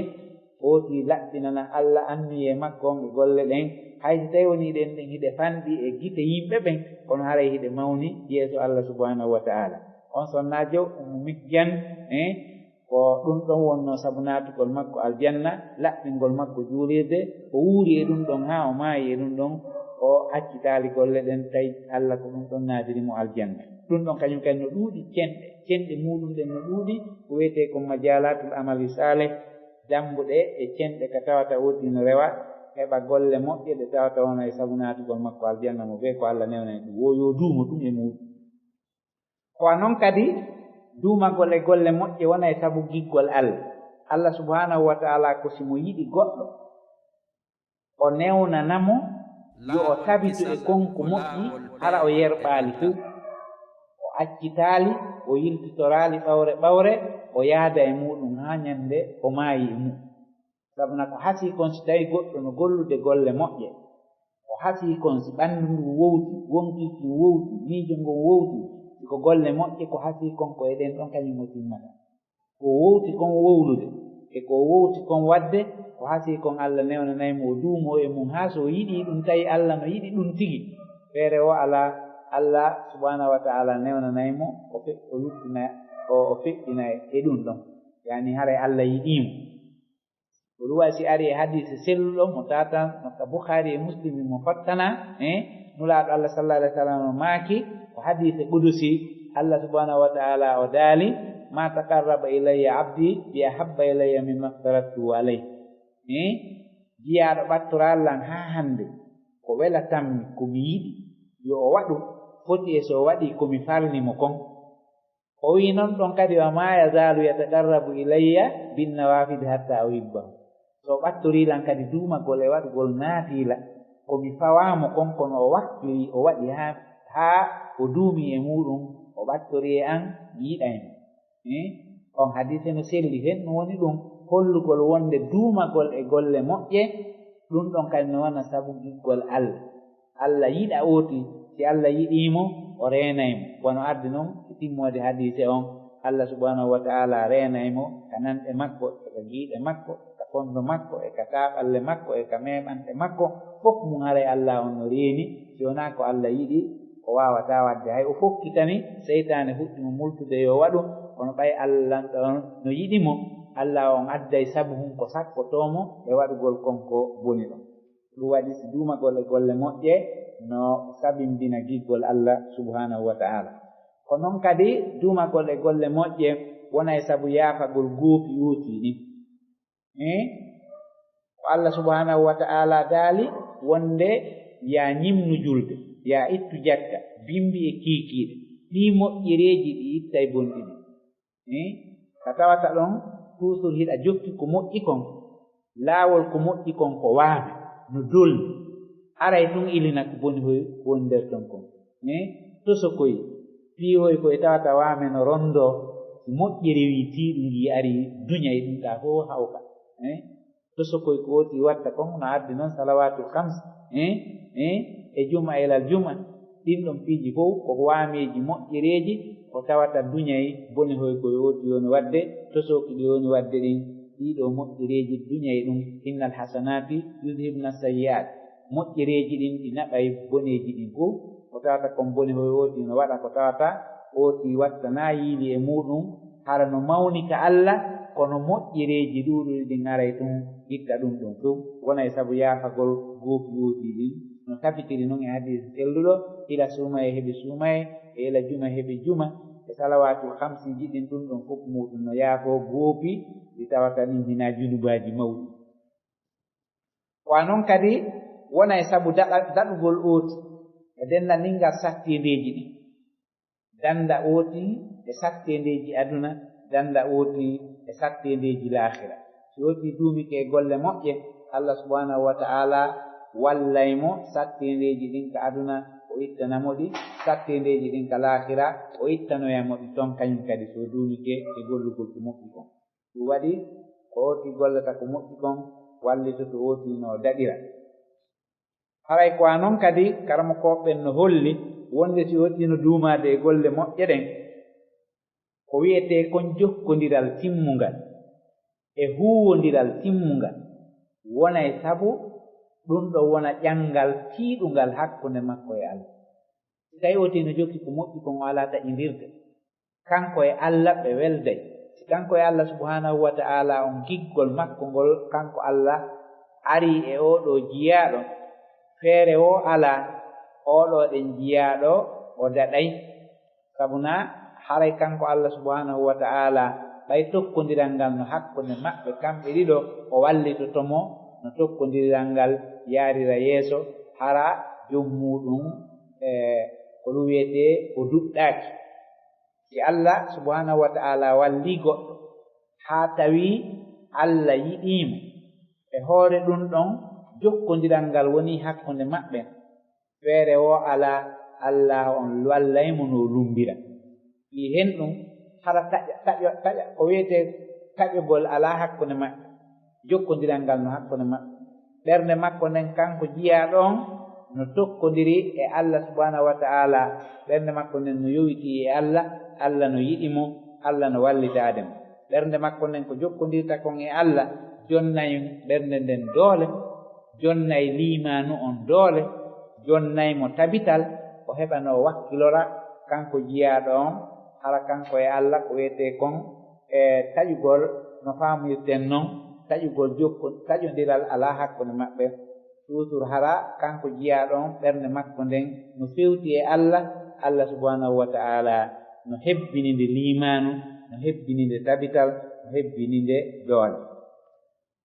foti laɓɓinana Allah anniyee makko on e golle ɗen, hay si tawi wonii ɗen ɗen hiɗe fanɗi e gite yimɓe ɓen, kono haray hiɗe mawni yeeso Allah subhanahu wa ta'ala. On sonnaajo Ummu Mihjan, eh, ko ɗum ɗon wonnoo sabu naatugol makko aljanna, laɓɓingol makko juulirde, o wuuri e ɗum ɗon haa o maayi e ɗum ɗon, o accitaali golle ɗen, tawi Allah ko ɗum ɗon naadiri mo aljanna. Ɗum ɗon kañum kadi no ɗuuɗi cenɗe, cenɗe muuɗum ɗen no ɗuuɗi, ko wiyetee ko majaalatul amali saalih, dambuɗe e cenɗe ka tawata woodi no rewa, heɓa golle moƴƴe ɗe tawata wona e sabu naatugol makko aljanna mo bee ko Allah newna en ɗum. Wo yo duumo tun e muuɗum. Ko a non kadi, duumagol e golle moƴƴe wona e sabu giggol Allah. Allah subhanahu wa ta'ala ko si mo yiɗi goɗɗo, o newnana mo yo o tabitu e konko moƴƴi, hara o yerɓaali fof. O accitaali, o yiltitoraali ɓawre ɓawre, o yaada e muɗum haa ñande o maayi e muɗum. Sabuna ko hasii kon, si tawi goɗɗo no gollude golle moƴƴe, o hasii kon, si ɓanndu ndu wowti, wonkii kin wowti, miijo ngon wowti, si ko golle moƴƴe, ko hasii kon ko e ɗen ɗon kañum o timmata. Ko wowti kon wowlude, e ko wowti kon waɗde, ko hasii kon Allah newnanay mo, o duumoo e mum, haa so o yiɗii ɗum, tawi Allah no yiɗi ɗum tigi. Feere o alaa, Allah subhanahu wa ta'ala newnanay mo, o fe-, o luttina, o, o feƴƴina e ɗum ɗon. Yani haray Allah yiɗii mo. Ko ɗum wayi si ari e hadiise selluɗo mo tatan no ka Bukhari e Muslim mo fattana, eh, Nulaaɗo Allah sallallahu alaihi wasallam no maaki, ko hadiise qudusi, Allah subhanahu wa ta'ala o daali: "Ma taqarraba ilayya abdi bi ahabba ilayya mimma aftaradtu alayhi." Eh, jiyaaɗo ɓattoraali lan haa hannde, ko welatammi, ko mi yiɗi yo o waɗu, foti e so o waɗi ko mi farli mo kon. O wi'i non ɗon kadi: "Wa ma yazalu yataqarrabu ilayya bin nawafil hatta uhibbahu." So o ɓattorii lan kadi duumagol e waɗugol naafiila, ko mi fawaa mo kon, kono o wakkilii, o waɗi haa, haa o duumii e muuɗum, o ɓattorii e an, mi yiɗay mo. Eh? On hadiise no selli, hen no woni ɗum hollugol wonde duumagol e golle moƴƴe, ɗum ɗon kadi no wona sabu giggol Allah. Allah yiɗa ooti, si Allah yiɗii mo, o reenay mo. Wano ardi non e timmoode hadiise on, Allah subhanahu wa ta'ala reenay mo ka nanɗe makko, e ka giiɗe makko, e ka fondo makko, e ka taaɓalle makko, e ka meeɓanɗe makko, fof mum haray Allah on no reeni, si wonaa ko Allah yiɗi, o waawataa waɗde hay. O fokkitani, seytaane fuɗɗi mo multude yo waɗu, kono ɓay Allah on no yiɗi mo, Allah on adday sabu hun ko sakkotoo mo e waɗugol kon ko boni ɗon. Ɗum waɗi si duumagol e golle moƴƴe no sabimbina giggol Allah subhanahu wa ta'ala. Ko non kadi duumagol e golle moƴƴe wona e sabu yaafagol goopi yootii ɗin. Eh? Ko Allah subhanahu wa ta'ala daali wonde: "Yaa ñimnu julde, yaa ittu jakka, bimbi e kiikiiɗe." Ɗii moƴƴereeji ɗi ittay bonɗi ɗin. Eh, ka tawata ɗon toujours hiɗa jokki ko moƴƴi kon, laawol ko moƴƴi kon ko waame, no dolni. Haray tun ilina ko boni hoy woni nder ton kon. Eh, tosokoy, piihoy koy tawata waame no rondo, si moƴƴi rewi tiiɗu ngi ari duñay ɗum ka fof hawka. Eh, tosokoy ko woti watta kon no addi non salawatul khams, eh, eh, e juma ilal juma. Ɗin ɗon piiji fof ko waameeji moƴƴereeji, ko tawata duñay boni hoy ko woti woni waɗde, tosooki ɗi woni waɗde ɗin. Ɗiɗo moƴƴereeji duñay ɗum, "Innal hasanati yudhibna sayyi'at." Moƴƴereeji ɗin ɗi naɓay boneeji ɗin fof. Ko tawata kon boni hoy woti no waɗa, ko tawata woti watta na yiili e muuɗum, hara no mawni ka Allah, kono moƴƴereeji ɗuuɗuɗi ɗin aray tun itta ɗum ɗon fof. Wona e sabu yaafagol goopi wootii ɗin, no tabitiri non e hadiisi selluɗo: "Ila suumaye heɓi suumaye, e ila juma heɓi juma, e salawaatul khamsiiji ɗin, ɗum ɗon fof muuɗum no yaafoo goopi ɗi tawata ɗin hinaa junubaaji mawɗi." Ko a non kadi wona e sabu daɗa-, daɗugol ooti e denndaningal sattiindeeji ɗin. Dannda ooti e satteendeeji aduna, dannda ooti e satteendeeji laakhira. Si ooti duumike e golle moƴƴe, Allah subhanahu wa ta'ala wallay mo satteendeeji ɗin ka aduna, o ittana mo ɗi, satteendeeji ɗin ka laakhira, o ittanoya mo ɗi ton kañum kadi, so duumike e gollugol ko moƴƴi kon. Ɗum waɗi ko ooti gollata ko moƴƴi kon, wallitoto ooti no daɗira. Haray ko a non kadi, karamokooɓe ɓen no holli wonde si ooti no duumaade e golle moƴƴe ɗen, ko wi'etee kon jokkondiral timmungal e huuwondiral timmungal, wona e sabu ɗum ɗo wona ƴanngal tiiɗungal hakkunde makko e Allah. Si tawi ooti no jokki ko moƴƴi kon, o alaa taƴindirde. Kanko e Allah ɓe welday. Si kanko e Allah subhanahu wa ta'ala on giggol makko ngol, kanko Allah arii e oo ɗoo jiyaaɗo, feere woo alaa, oo ɗoo ɗen jiyaaɗo o daɗay. Sabu naa haray kanko Allah subhanahu wa ta'ala, ɓay tokkondiral ngal no hakkunde maɓɓe kamɓe ɗiɗo, o wallitoto mo no tokkondiral ngal yaarira yeeso, hara jom muuɗum, e, ko ɗum wiyetee o duɗɗaaki. Si Allah subhanahu wa ta'ala wallii goɗɗo haa tawii Alla yiɗii mo. E hoore ɗun ɗon, jokkondiral ngal woni hakkunde maɓɓe. Feere woo alaa, Alla on wallay mo no lummbira. Fii hen ɗun, hara taƴa, taƴa, taƴa, ko wi'etee taƴogol alaa hakkunde maɓɓe. Jokkondiral ngal no hakkunde maɓɓe. Ɓernde makko nden, kanko jiyaaɗo on, no tokkondiri e Alla subhaanahu wa ta'aala. Ɓernde makko nden no yowitii e Alla, Alla no yiɗi mo, Alla no wallitaade mo. Ɓernde makko nden ko jokkondirta kon e Alla, jonnay ɓernde nden doole, jonnay liimaanu on doole, jonnay mo tabital, o heɓa no wakkilora kanko jiyaaɗo on, hara kanko e Alla ko wi'etee kon e taƴugol, no faamirten non, taƴugol jokko, taƴondiral alaa hakkunde maɓɓe. Toujours hara kanko jiyaaɗo on, ɓernde makko nden no fewti e Alla, Alla subhaanahu wa ta'aala no hebbini nde liimaanu, no hebbini nde tabital, no hebbini nde doole.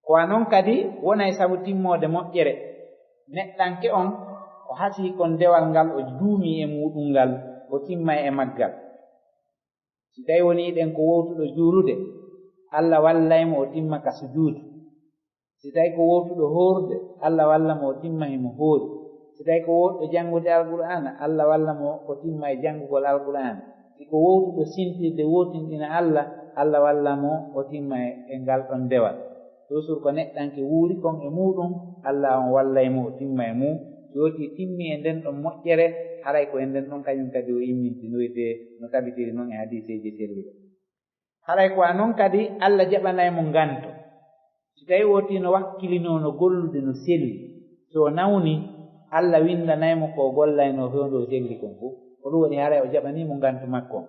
Ko wa non kadi wonay sabu timmoode moƴƴere. Neɗɗanke on, o hasii kon dewal ngal o duumii e muuɗun ngal, o timmay e maggal. Si tawi wonii ɗen ko wowtuɗo juulude, Alla wallay mo o timma ka sujuudu. Si tawi ko wowtuɗo hoorude, Alla walla mo o timma himo hoori. Si tawi ko wowtuɗo janngude Alqur'aana, Alla walla mo o timma e janngugol Alqur'aana. Si ko wowtuɗo sintirde wootinɗina Alla, Alla walla mo o timma e, e ngal ɗon dewal. Toujours ko neɗɗanke wuuri kon e muuɗun, Alla on wallay mo o timma e mum. Si woti timmi e nden ɗon moƴƴere, haray ko e nden ɗon kañun kadi o immintinoyte no tabitiri non e hadiiseeje selluɗe. Haray ko wa non kadi Alla jaɓanay mo nganto. Si tawi woti no wakkilinoo no gollude no selli, si o nawni, Alla winndanay mo ko o gollaynoo fewndo o selli kon fow. Ko ɗun waɗi haray o jaɓanii mo nganto makko on.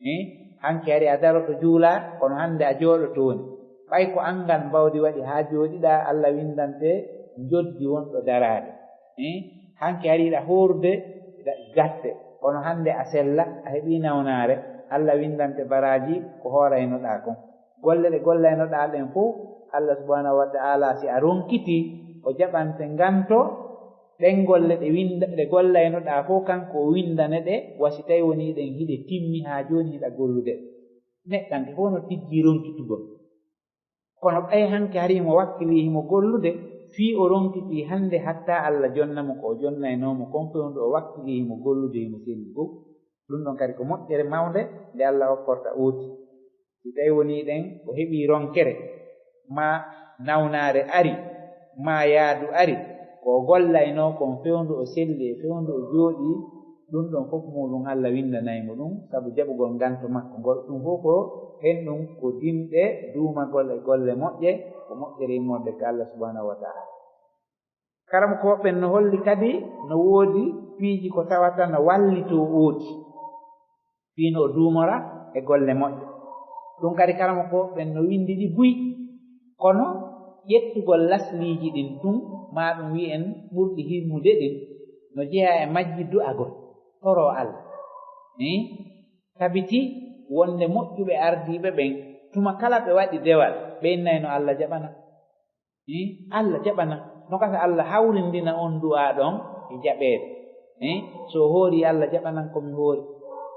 Eh, hanki hari a daroto juula, kono hannde a jooɗoto woni. Ɓay ko anngal mbawdi waɗi haa jooɗiɗaa, Alla winndante njoddi wonɗo daraade. Eh, hanki hari hiɗa hoorude, hiɗa gatte, kono hannde a sella, a heɓii nawnaare, Alla winndante baraaji ko hooraynoɗaa kon. Golle ɗe gollaynoɗaa ɗen fow, Alla subhaanahu wa ta'aala, si a ronkitii, o jaɓante nganto, ɗen golle ɗe winnda, ɗe gollaynoɗaa fow, kanko o winndane ɗe, wa si tawi wonii ɗen hiɗe timmi haa jooni hiɗa gollude. Neɗɗanke fow no tijjii ronkitugol. Kono ɓay hanki hari himo wakkilii himo gollude, fii o ronkitii hannde hatta Alla jonna mo ko o jonnaynoo mo kon fewndo o wakkilii himo gollude himo selli fow. Ɗun ɗon kadi ko moƴƴere mawnde nde Alla okkorta ooti. Si tawi wonii ɗen o heɓii ronkere, maa nawnaare ari, maa yaadu ari, ko o gollaynoo kon fewndo o selli e fewndo o jooɗii, ɗun ɗon fow muuɗun Alla winndanay mo ɗun, sabu jaɓugol nganto makko ngol. Ɗun fow ko hen ɗun ko dimɗe duumagol e golle moƴƴe, ko moƴƴere immorde ka Alla subhaanahu wa ta'aala. Karamokooɓe ɓen no holli kadi no woodi piiji ko tawata no wallitoo ooti, fii no o duumora e golle moƴƴe. Ɗun kadi karamokooɓe ɓen no winndi ɗi buy, kono ƴettugol lasliiji ɗin tun, maa ɗun wi'en ɓurɗi himmude ɗin, no jeyaa e majji du'agol, toroo Alla. Ni tabiti wonde moƴƴuɓe ardiiɓe ɓen, tuma kala ɓe waɗi dewal, ɓe innayno Alla jaɓana. Eh, Alla jaɓanan. No gasa Alla hawrindina on du'aa ɗon e jaɓeede. Eh, so o hoorii, Alla jaɓanan ko mi hoori.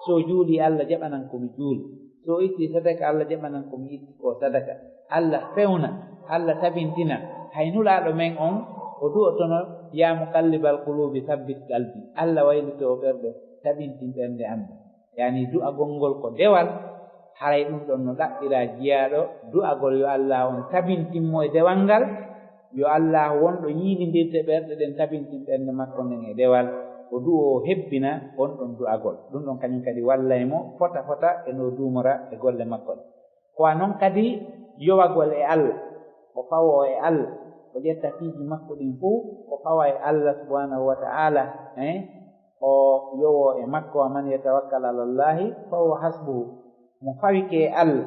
So o juulii, Alla jaɓanan ko mi juuli. So o ittii sadaka, Alla jaɓanan ko mi itti ko sadaka. Alla fewna, Alla tabintina. Hay Nulaaɗo men on, o du'otono, "Yaa muqallibal quluubi, sabbit qalbi." Alla waylitoo ɓerɗe, tabintin ɓernde am. Yaani du'agol ngol ko dewal, haray ɗun ɗon no ɗaɓɓiraa jiyaaɗo, du'agol yo Allaahu on tabintin mo e dewal ngal, yo Allaahu wonɗo yiilindirde ɓerɗe ɗen tabintin ɓernde makko nden e dewal, o du'oo o hebbina on ɗon du'agol. Ɗun ɗon kañun kadi wallay mo fota fota e no duumora e golle makko ɗen. Ko wa non kadi yowagol e Alla, o fawoo e Alla, o ƴetta piiji makko ɗin fow, o fawa e Alla subhaanahu wa ta'aala, eh, o yowoo e makko, "Wa man yatawakkal ala Allaahi fa huwa hasbuhu." Mo fawike e Alla,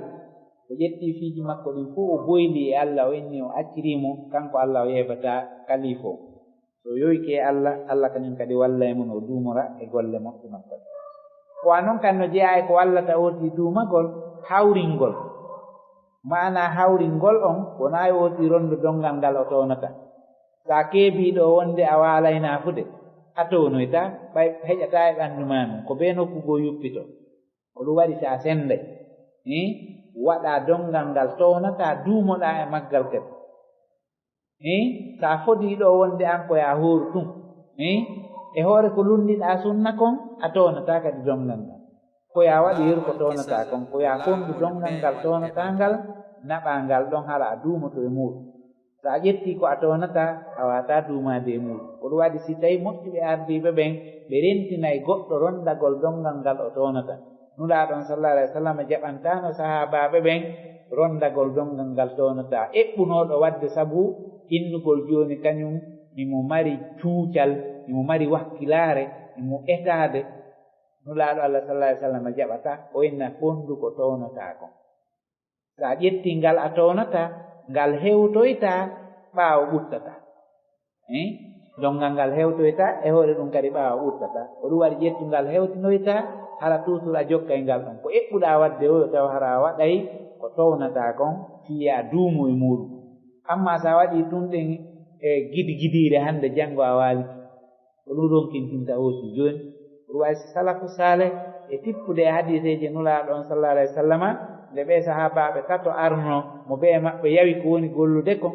o ƴetti piiji makko ɗin fow, o boyli e Alla, o inni o acciri mo, kanko Alla o yeebataa kaliifo. So o yowike e Alla, Alla kañun kadi wallay mo no o duumora e golle moƴƴe makko ɗen. Ko wa non kadi no jeyaa e ko wallata ooti duumagol, hawringol. Maanaa hawringol on, wonaa e ooti rondo donngal ngal o townata. Sa keebii ɗoo wonde a waalaynaa fude, a townoytaa, ɓay heƴataa e ɓanndu maa ndun, ko bee nokku goo yuppitoo. Ko ɗun waɗi si a sennday. Hii? waɗa donngal ngal townataa, duumoɗaa e maggal kadi. Hii, so a fodii ɗo wonde aan ko yaa hooru tun. Hii, e hoore ko lunndiɗaa sunna kon, a townataa kadi donngal ngal. Ko yaa waɗu yeru ko townataa kon, ko yaa fonndu donngal ngal townataa ngal, naɓaa ngal ɗon, hara a duumoto e muuɗum. So a ƴettii ko a townataa, a waawataa duumaade e muuɗum. Ko ɗum waɗi si tawii moƴƴuɓe ardiiɓe ɓen, ɓe rentinay goɗɗo ronndagol donngal ngal o townata. Nulaaɗo on sallallahu alayhi wa sallam jaɓantaano sahaabaaɓe ɓen ronndagol donngal ngal townataa. Eɓɓunooɗo waɗde sabu innugol jooni kañum, himo mari cuucal, himo mari wakkilaare, himo etaade. Nulaaɗo Allah sallallahu alayhi wa sallam jaɓataa, o inna fonndu ko townataa kon. So a ƴettii ngal a townataa, ngal hewtoytaa, ɓaawo ɓuttataa. Hii? Donngal ngal hewtoytaa, e hoore ɗum kadi ɓaawo ɓuttataa. Ko ɗum waɗi ƴettungal hewtinoytaa, hara toujours a jokkay ngal ɗon. Ko eɓɓuɗaa waɗde o, yo taw hara a waɗay ko townataa kon, fii a duumu e muuɗum. Ammaa so a waɗii tun ɗen e gidigidiire, hannde janngo a waalike. Ko ɗum ronkintinta aussi jooni. Ko ɗum wayi si salafu saaleh e tippude e hadiiseeji Nulaaɗo on sallallahu alayhi wa sallama, nde ɓee sahaabaaɓe tato arno, mo bee maɓɓe yawi ko woni gollude kon,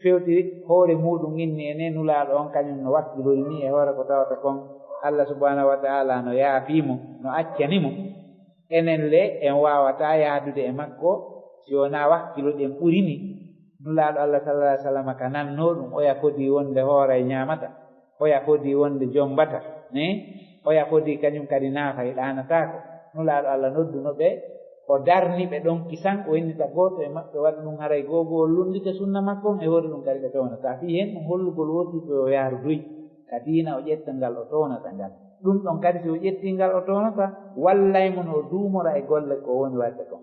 fewti hoore muuɗum inni e ne Nulaaɗo on kañum no wakkilori nii e hoore ko tawata kon Allah subhanahu wa ta'ala no yaafii mo, no accani mo. Enen le, en waawataa yahdude e makko si wonaa wakkiloɗen ɓuri nii. Nulaaɗo Allah sallallahu alayhi wa sallam ka nannoo ɗum, oya fodii wonde hooray ñaamata, oya fodii wonde jommbata, ni? Oya fodii kañum kadi naafay ɗaanataako. Nulaaɗo Allah nodduno ɓe, o darni ɓe ɗon kisan, o innita gooto e maɓɓe waɗa ɗum haray googo'ol lunndike sunna makko on, e hoore ɗum kadi ɓe townataa. Fii heen ɗum hollugol wootii ko yo yahru duy ka diina, o ƴetta ngal o townata ngal. Ɗum ɗon kadi si o ƴettii ngal o townata, wallay mo no o duumora e golle ko o woni waɗde kon.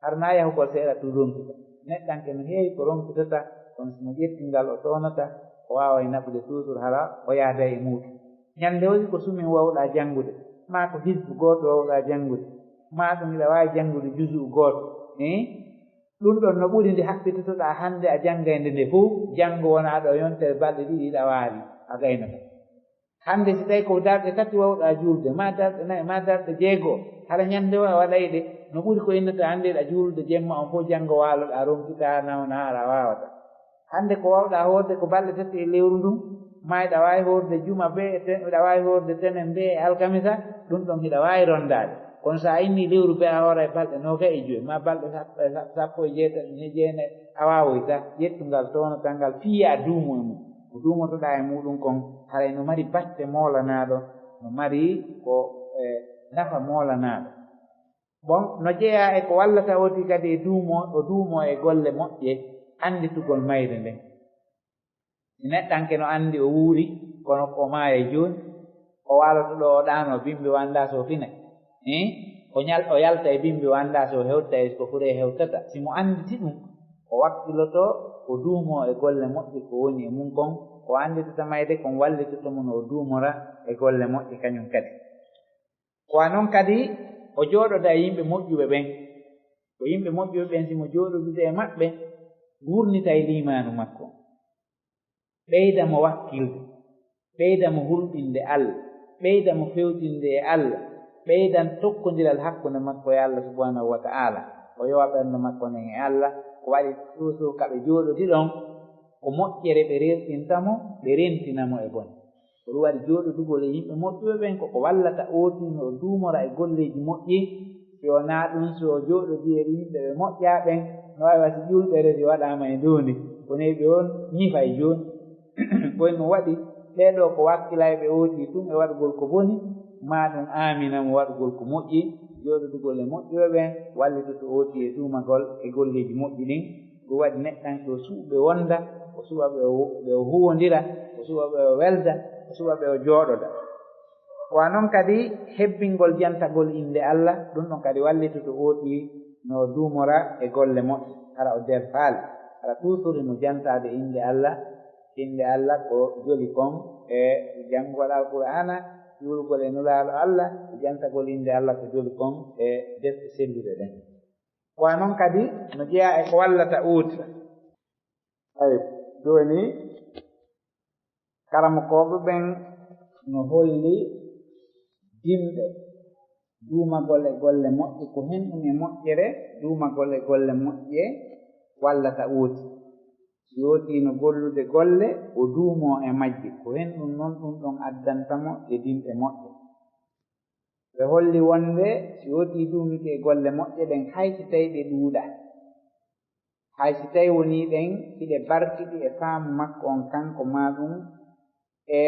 Hara na yahugol seeɗa tun ronkita. Neɗɗanke no heewi ko ronkitata, kono si mo ƴettii ngal o townata, o waaway naɓude toujours hara o yahday e muuɗum. Ñannde woni ko sumin wawɗaa janngude, maa ko hisbu gooto wawɗaa janngude, maa ɗum hiɗa waawi janngude juzu'u gooto. Hii? Ɗum ɗon no ɓuri nde haɓɓitotoɗaa hannde a janngay nde nde fow, janngo wona ɗo yontere balɗe ɗiɗi hiɗa waali, a gaynoto. Hannde si tawi ko darɗe tati wawɗaa juulde, maa darɗe nayi, maa darɗe jeego, hara ñannde o a waɗay ɗe, no ɓuri ko innata hannde hiɗa juulde jemma on fow, janngo waaloɗaa, ronkitaa, nawna, hara a waawataa. Hannde ko wawɗaa hoorde ko balɗe tati e lewru ndun, maa hiɗa waawi hoorde juma bee e ten-, hiɗa waawi hoorde tenen bee e alkamisa, ɗum ɗon hiɗa waawi ronndaade. Kono so a innii lewru bee a hooray balɗe noogay e jowi, maa balɗe sappo e sa-, sappo e jeetati, ni jeenayi, a waawoytaa. Ƴettu ngal, townataa ngal, fii a duumu e mum. Ko duumotoɗaa e muuɗum kon, haray no mari batte moolanaaɗo, no mari ko, e, nafa moolanaaɗo. Bon, no jeyaa e ko wallata o tii kadi e duumo, o duumo e golle moƴƴe, annditugol mayre nden. Si neɗɗanke no anndi o wuuri, kono ko o maaya jooni, o waaloto ɗo o ɗaano, bimbi o anndaa so o finay. Hii? O ñal-, o yalta e bimbi o anndaa so o hewtay, ko fure hewtata. Si mo annditi ɗum, o wakkiloto, o duumo e golle moƴƴe ko woni e mum kon, o annditata mayde kon wallitoto mo no o duumora e golle moƴƴe kañum kadi. Ko a non kadi o jooɗoda e yimɓe moƴƴuɓe ɓen. Ko yimɓe moƴƴuɓe ɓen, si mo jooɗodude e maɓɓe, wurnitay liimaanu makko. Ɓeyda mo wakkilde, ɓeyda mo hulɓinde Allah, ɓeyda mo fewtinde e Allah, ɓeydan tokkondiral hakkunde makko e Allah subhanahu wa ta'ala. O yowa ɓernde makko nden e Allah, ko waɗi suusu ka ɓe jooɗodi ɗon, ko moƴƴere ɓe rerɗinta mo, ɓe rentina mo e bone. Ko ɗum waɗi jooɗodugol e yimɓe moƴƴuɓe ɓen, ko ko wallata ootii no o duumora e golleeji moƴƴi. Si wonaa ɗum, si o jooɗodii e yimɓe ɓe moƴƴaa ɓen, no waawi wa si ƴulɓere si waɗaama e ndoondi, ko neeɓi on ñifay jooni. Ko ɗum waɗi, ɓee ɗoo ko wakkilayɓe ootii tun e waɗugol ko boni, maa ɗum aamina mo waɗugol ko moƴƴi. Jooɗodugol e moƴƴuɓe ɓen wallitoto ootii e duumagol e golleeji moƴƴi ɗin. Ɗum waɗi neɗɗanke o suɓa ɓe wonda, o suɓa ɓe o, ɓe o huwondira, o suɓa ɓe o welda, o suɓa ɓe o jooɗoda. Ko a non kadi hebbingol jantagol innde Allah, ɗum ɗon kadi wallitoto ootii no o duumora e golle moƴƴe, hara o derfaali, hara tuusuri mo jantaade innde Allah. Innde Allah ko joli kon e janngugol Alqur'aana, juulugol e Nulaaɗo Allah, e jantagol innde Allah ko joli kon e defte selluɗe ɗen. Ko a non kadi no jeyaa e ko wallata ootira. Ay, jooni karamokooɓe ɓen no holli dimɗe Duumagol e golle moƴƴe, ko hen ɗum e moƴƴere, duumagol e golle moƴƴe wallata ooti. Si ooti no gollude golle, o duumoo e majje, ko hen ɗum non ɗum ɗon addanta mo e dimɗe moƴƴe. Ɓe holli wonde si ooti duumike e golle moƴƴe ɗen, hay si tawi ɗe ɗuuɗa, hay si tawi wonii ɗen hiɗe barkiɗi e faamu makko on kanko, maa ɗum e,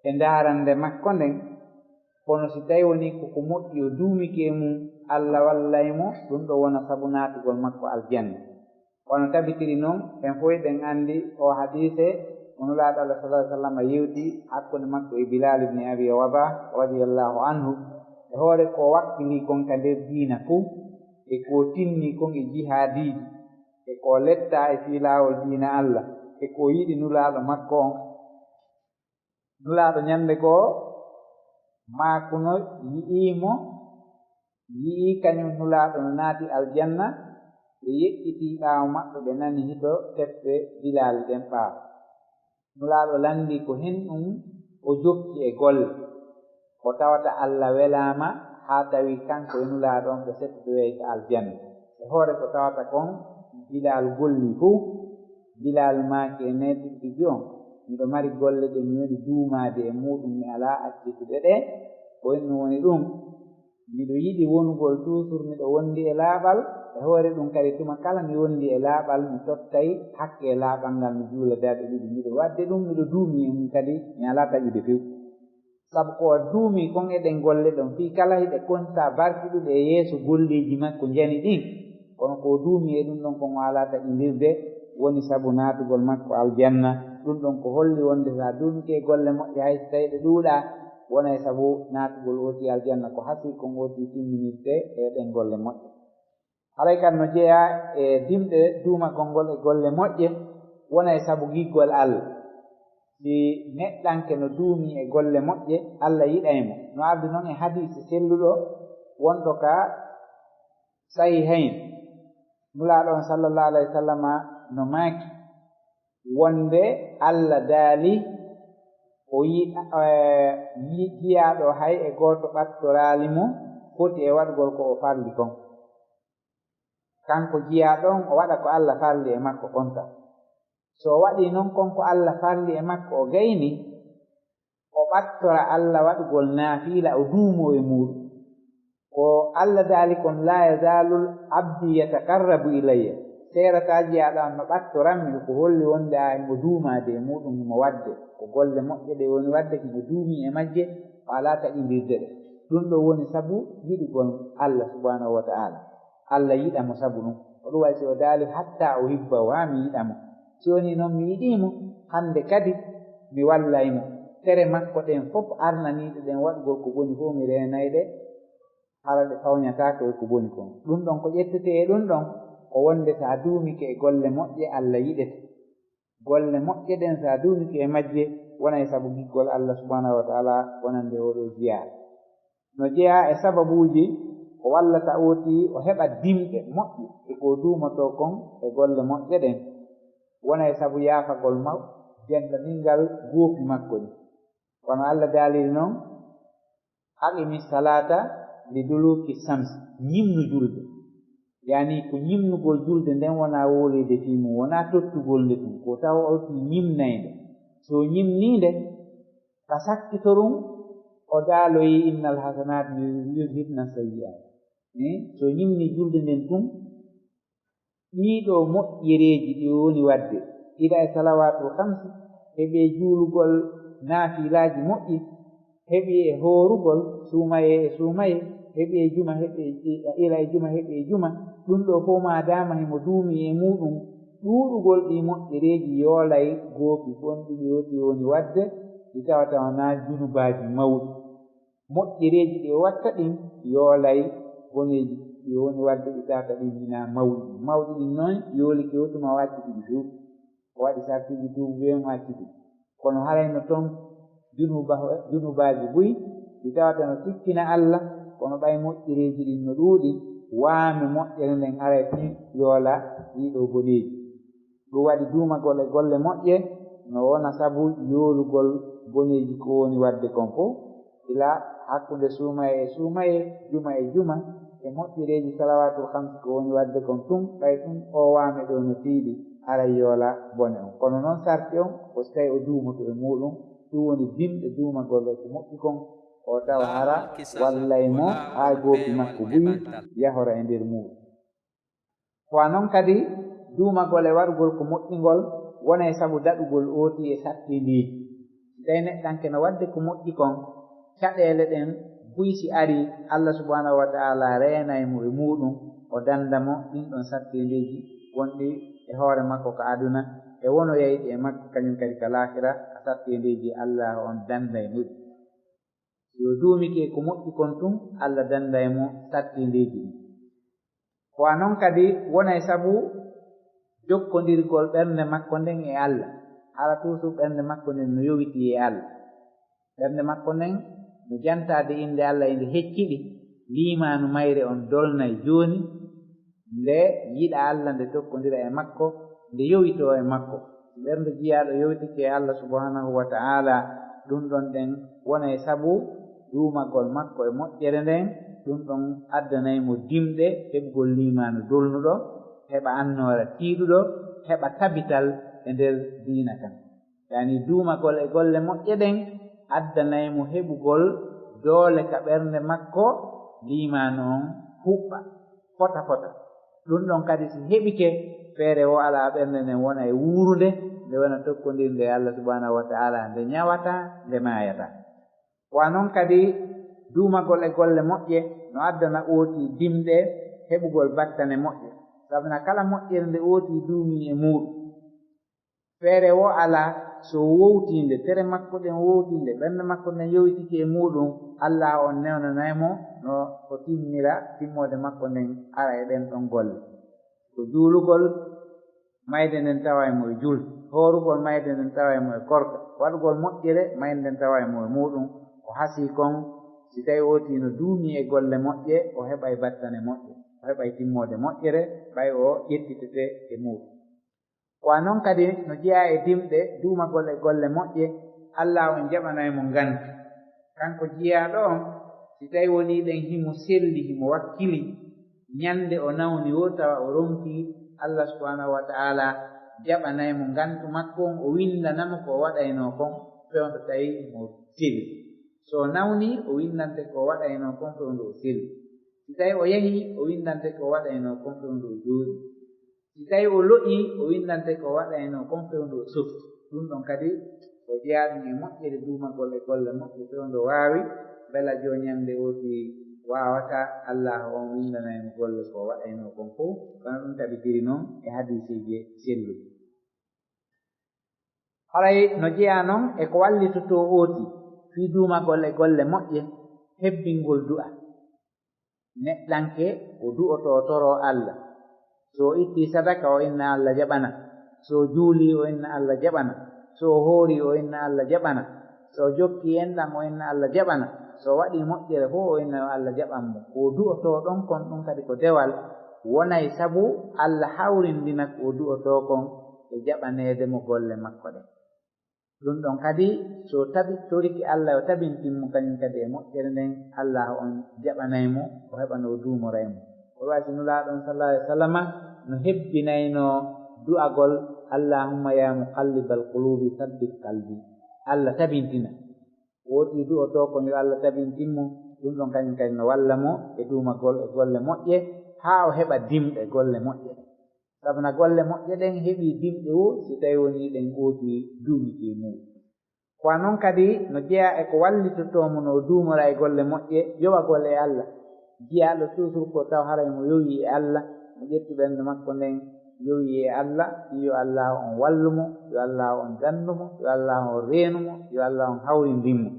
e ndaarande makko nden, kono si tawi wonii ko ko moƴƴi o duumike e mum, Alla wallay mo, ɗum ɗo wona sabu naatugol makko aljanna. Wano tabitiri non, en fof eɗen anndi o hadiise mo Nulaaɗo Allah sallallahu alaihi wasallam yewti hakkunde makko e Bilal ibn Abi Rabah radiyallahu anhu, e hoore ko wakkili kon ka nder diina fuu, e ko tinni kon e jihaadiiji, e ko letta e fii laawol diina Allah, e ko yiɗi Nulaaɗo makko on. Nulaaɗo ñande goo maakuno yi'ii mo, yi'ii kañum Nulaaɗo no naati aljanna, ɓe yeƴƴitii ɓaawo maɓɓe, ɓe nani hito teffe Bilaali ɗen ɓaawo. Nulaaɗo lanndii ko hen ɗum o jokki e golle, ko tawata Alla welaama haa tawi kanko e Nulaaɗo on ɓe settodoyay ka aljanna. E hoore ko tawata kon Bilaal golli fuu, Bilaal maaki e neeɓirɗi on, miɗo mari golle ɗe mi woni duumaade e muuɗum, mi alaa accitude ɗe, ko en ɗum woni ɗum. Miɗo yiɗi wonugol toujours miɗo wondi e laaɓal, e hoore ɗum kadi tuma kala mi wondi e laaɓal, mi tottay hakke e laaɓal ngal, mi juula darɗe ɗiɗi. Miɗo waɗde ɗum, miɗo duumi e mum kadi, mi alaa taƴude few. Sabu ko o duumi kon e ɗen golle ɗon, fii kala hiɗe konta barkiɗuɗe e yeeso golleeji makko njani ɗin, kono ko o duumi e ɗum ɗon kon o alaa taƴindirde, woni sabu naatugol makko aljanna. Ɗum ɗon ko holli wonde so a duumike e golle moƴƴe, hay so tawii ɗe ɗuuɗaa, wonay sabu naatugol ooti aljanna, ko hasii kon ooti timminirte e ɗen golle moƴƴe. Haray kan no jeyaa e dimɗe duumagol ngol e golle moƴƴe, wonay sabu giggol Alla. Si neɗɗanke no duumii e golle moƴƴe, Alla yiɗay mo. No ardi non e hadiisi selluɗo wonɗo ka Sahihayn, Nulaaɗo on sallallahu alayhi wa sallama no maaki wonde Alla daali, o yi-, eh, yi-, jiyaaɗo hay e gooto ɓattoraali mo foti e waɗugol ko o farli kon. Kanko jiyaaɗo on, o waɗa ko Alla farli e makko kon tan. So o waɗii non kon ko Alla farli e makko, o gayni, o ɓattora Alla waɗugol naafiila, o duumoo e muuɗum. Ko Alla daali kon, "Laa yazaalul abdi yataqarrabu ilayya." Seerataa jiyaaɗo am no ɓattorammi, ko holli wonde a himo duumaade e muuɗum, himo waɗde. Ko golle moƴƴe ɗe woni waɗde, himo duumii e majje, o alaa taƴindirde ɗe. Ɗum ɗo woni sabu yiɗugol Alla subhanahu wa ta'ala. Alla yiɗa mo sabu ɗum. Ko ɗum waɗi si o daali, "Hatta uhibbahu," haa mi yiɗa mo. Si wonii non mi yiɗii mo, hannde kadi mi wallay mo. Tere makko ɗen fof arnaniiɗe ɗen waɗugol ko boni fof, mi reenay ɗe, hara ɗe fawñataake e ko boni kon. Ɗum ɗon ko ƴettetee e ɗum ɗon, ko wonde so a duumike e golle moƴƴe, Alla yiɗete. Golle moƴƴe ɗen, so a duumike e majje, wonay sabu giggol Alla subhanahu wa ta'ala wonande oo ɗoo jiyaa. No jeyaa e sababuuji ko wallata ooti o heɓa dimɗe moƴƴe e ko duumotoo kon e golle moƴƴe ɗen. Wonay sabu yaafagol maw denɗaningal goopi makko ɗin. Kono Alla daaliri non, "Aqimi salata li duluki shams." Ñimnu julde. Yaani ko ñimnugol julde nden wonaa wowleede fii mum, wonaa tottugol nde tun, ko tawa o tii ñimnay nde. So o ñimnii nde, ka sakkito ɗum, o daaloyi, "Innal hasanat yuzhibna sayyi'at." Eh, so o ñimnii julde nden tun, ɗii ɗoo moƴƴereeji ɗi o woni waɗde, ila e salawaatul hamsi, heɓi e juulugol naafilaaji moƴƴi, heɓi e hoorugol suumayee e suumayee, heɓi e juma, heɓi e, ila e juma, heɓi e juma, ɗum ɗoo fof maadaama himo duumi e muuɗum, ɗuuɗugol ɗii moƴƴereeji yoolay goopi bonɗi ɗi o woni waɗde, ɗi tawata wonaa junubaaji mawɗi. Moƴƴereeji ɗi o watta ɗin yoolay boneeji ɗi o woni waɗde, ɗi tawata ɗin hinaa mawɗi. Mawɗi ɗin noon yoolike o tuma o acciti ɗi few. O waɗi sartiiji tuubu bee mo acciti. Kono haray no toon junuba-, junubaaji buy ɗi tawata no tikkina Alla, kono ɓay moƴƴereeji ɗin no ɗuuɗi, waame moƴƴere nden aray tun yoola ɗii ɗoo boneeji. Ɗum waɗi duumagol e golle moƴƴe no wona sabu yoolugol boneeji ko woni waɗde kon fof. Ila hakkunde suumaye e suumaye, juma e juma, e moƴƴereeji salawaatul hamsi ko woni waɗde kon tun, ɓay tun o waame ɗo no tiiɗi, aray yoola bone on. Kono non sarti on ko si tawi o duumoto e muuɗum, ɗum woni dimɗe duumagol e ko moƴƴi kon, o tawa hara wallay mo haa goopi makko buy yahora e nder muuɗum. Ko a non kadi duumagol e waɗugol ko moƴƴingol wonay sabu daɗugol ooti e sattindiiji. Si tawi neɗɗanke no waɗde ko moƴƴi kon, caɗeele ɗen buy si ari, Allah subhanahu wa ta'ala reenay mo e muuɗum, o danda mo ɗin ɗon sattindiiji wonɗi e hoore makko ka aduna, e wonoyayɗi e makko kañum kadi ka laakira, ka sattindiiji Allah on danday mo ɗi. Si o duumike ko moƴƴi kon tun, Allah danday mo sattindiiji ɗin. Ko a non kadi wonay sabu jokkondirgol ɓernde makko nden e Allah, hara tuusu ɓernde makko nden no yowitii e Allah. Ɓernde makko nden no jantaade innde Allah e nde hecciɗi, liimaanu mayre on dolnay jooni, nde yiɗa Allah, nde tokkondira e makko, nde yowitoo e makko. Si ɓernde jiyaaɗo yowitike e Allah subhanahu wa ta'ala, ɗum ɗon ɗen wonay sabu duumagol makko e moƴƴere nden, ɗum ɗon addanay mo dimɗe heɓugol liimaanu dolnuɗo, heɓa annoora tiiɗuɗo, heɓa tabital e nder diina kan. Yani duumagol e golle moƴƴe ɗen addanay mo heɓugol doole ka ɓernde makko, liimaanu on huɓɓa fota fota. Ɗum ɗon kadi si heɓike, feere wo alaa ɓernde nden wona e wuurunde, nde wona tokkondirnde e Allah subhanahu wa ta'ala, nde ñawata, nde maayata. Wa non kadi duumagol e golle moƴƴe no addana ooti dimɗe heɓugol battane moƴƴe. Sabuna kala moƴƴere nde ooti duumi e muuɗum. Feere wo alaa so wowtiinde, tere makko ɗen wowtiinde, ɓernde makko nden yowitike e muuɗum, Allah on newnanay mo no o timmira timmoode makko nden ara e ɗen ɗon golle. Ko juulugol, mayde nden tawa e mo e juul, hoorugol, mayde nden tawa e mo e korka, waɗugol moƴƴere, mayde nden tawa e mo e muuɗum. O hasii kon, si tawi ooti no duumi e golle moƴƴe, o heɓay battane moƴƴe, o heɓay timmoode moƴƴere, ɓay o ƴettitete e muuɗum. Ko a non kadi no jeyaa e dimɗe duumagol e golle moƴƴe, Allah on jaɓanay mo ngantu. Kanko jiyaaɗo on, si tawi wonii ɗen himo selli, himo wakkili, ñande o nawni wo tawa o ronki, Allah subhanahu wa ta'ala jaɓanay mo ngantu makko on, o windana mo ko o waɗaynoo kon, fewndo tawi himo selli. So o nawni, o windante ko o waɗaynoo kon, fewndo o selli. Si tawi o yahi, o windante ko o waɗaynoo kon, fewndo o jooɗi. Si tawi o lo'i, o windante ko waɗaynoo kon fewndo o softi. Ɗum ɗon kadi ko jeyaa ɗum e moƴƴere duumagol e golle moƴƴe fewndo waawi, mbela jooñande ooti waawata Allah on windanay mo golle ko waɗaynoo kon fow, kono ɗum tabitiri non e hadiiseeji selluɗi. Haray no jeyaa non e ko wallitotoo ooti fii duumagol e golle moƴƴe, hebbingol du'a. Neɗɗanke o du'oto toroo Allah. So o ittii sadaka, o inna Allah jaɓana. So o juulii, o inna Allah jaɓana. So o hoorii, o inna Allah jaɓana. So o jokkii enɗan, o inna Allah jaɓana. So o waɗii moƴƴere fof, o inna yo Allah jaɓan mo. Ko o du'otoo ɗon kon, ɗum kadi ko dewal wonay sabu Allah hawrindina ko o du'otoo kon e jaɓaneede mo golle makko ɗen. Ɗum ɗon kadi, so tabitorike Allah, yo tabintin mo kañum kadi e moƴƴere nden, Allah on jaɓanay mo, o heɓa no o duumoray mo. Ko wayi si Nulaaɗo on sallallahu alaihi wasallama no hebbinaynoo du'agol, "Allahumma ya muqallibal qulubi, sabbit qalbi." Allah tabintina. Wooti du'otoo kon yo Allah tabintin mo, ɗum ɗon kañum kadi no walla mo e duumagol e golle moƴƴe, haa o heɓa dimɗe golle moƴƴe. Sabuna golle moƴƴe ɗen heɓii dimɗe wo, si tawi wonii ɗen ooti duumike e muuɗum. Ko a non kadi no jeyaa e ko wallitotoo mo no o duumora e golle moƴƴe, yowagol e Allah. Jiyaaɗo toujours ko taw haray mo yowii e Allah, mo ƴetti ɓernde makko nden, yowii e Allah, yo Allah on wallu mo, yo Allah on dandu mo, yo Allah on reenu mo, yo Allah on hawrindin mo.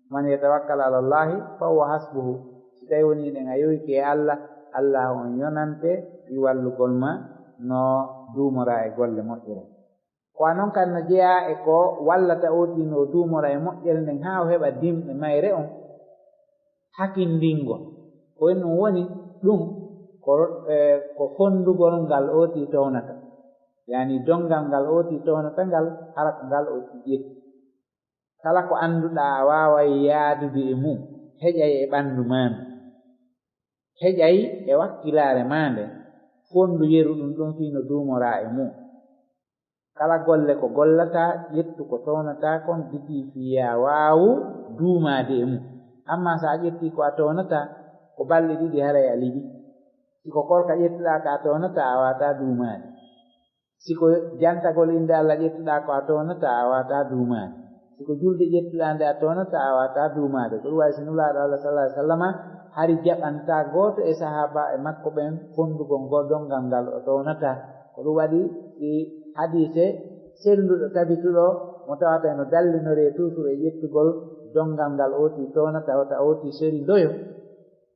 "Man yatawakkal ala Allahi fa huwa hasbuhu." Si tawi wonii ɗen a yowike e Allah, Allah on yonante fii wallugol ma no duumora e golle moƴƴere. Ko a non kadi no jeyaa e ko wallata ooti no o duumora e moƴƴere nden haa o heɓa dimɗe mayre on, hakindingol. Ko en ɗum woni ɗum ko, eh, ko fondugol ngal ooti townata. Yani donngal ngal ooti townata ngal, hara ko ngal ooti ƴetti. Kala ko annduɗaa a waaway yaadude e mum, heƴay e ɓanndu maa ndu, heƴay e wakkilaare maa nde, fonndu yeru ɗum ɗum fii no duumoraa e mum. Kala golle ko gollataa, ƴettu ko townataa kon, digii fii yo a waawu duumaade e mum. Ammaa so a ƴettii ko a townataa, ko balɗe ɗiɗi haray a liɓi. Si ko korka ƴettuɗaa ka a townataa, a waawataa duumaade. Si ko jantagol innde Alla ƴettuɗaa ko a townataa, a waawataa duumaade. Si ko julde ƴettuɗaa nde a townataa, a waawataa duumaade. Ko ɗum waɗi si Nulaaɗo Alla sallallaahu alayhi wa sallama hari jaɓantaa gooto e sahaabaaɓe makko ɓen fonndugol ngol donngal ngal o townataa. Ko ɗum waɗi si hadiise selluɗo tabituɗo mo tawata eno dallinoree toujours e ƴettugol donngal ngal ooti townata wota ooti sori ndoyo.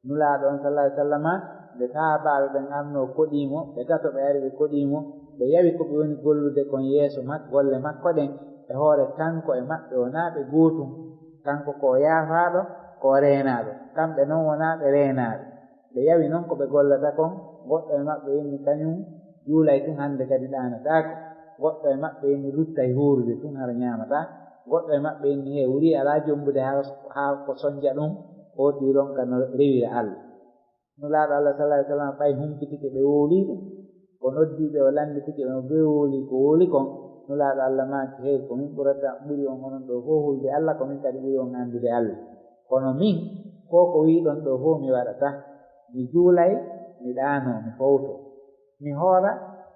Nulaaɗo on sallallaahu alayhi wa sallama, nde sahaabaaɓe ɓen arnoo koɗii mo, ɓe tato ɓe ari ɓe koɗii mo, ɓe yawi ko ɓe woni gollude kon yeeso mak-, golle makko ɗen, e hoore kanko e maɓɓe wonaa ɓe gootum. Kanko ko o yaafaaɗo, ko o reenaaɗo. Kamɓe non wonaa ɓe reenaaɓe. Ɓe yawi non ko ɓe gollata kon, goɗɗo e maɓɓe inni kañum juulay tun hannde kadi ɗaanataako. Goɗɗo e maɓɓe inni luttay huurude tun hara ñaamataa. Goɗɗo e maɓɓe inni he wurii alaa jombude haa, haa ko sonja ɗum, ooti ronka no rewira Alla. Nulaaɗo Alla sallallaahu alayhi wa sallam ɓay humpitike ɓe wowlii ɗum. O noddii ɓe, o lannditike ɓe no ɓe wowlii ko wowli kon. Nulaaɗo Alla maaki, hey, ko min ɓurata, ɓuri on onon ɗoo fow hulde Alla, ko min kadi ɓuri on anndude Alla. Kono min, ko ko wi'ɗon ɗoo fow mi waɗata. Mi juulay, mi ɗaanoo, mi fowtoo. Mi hoora,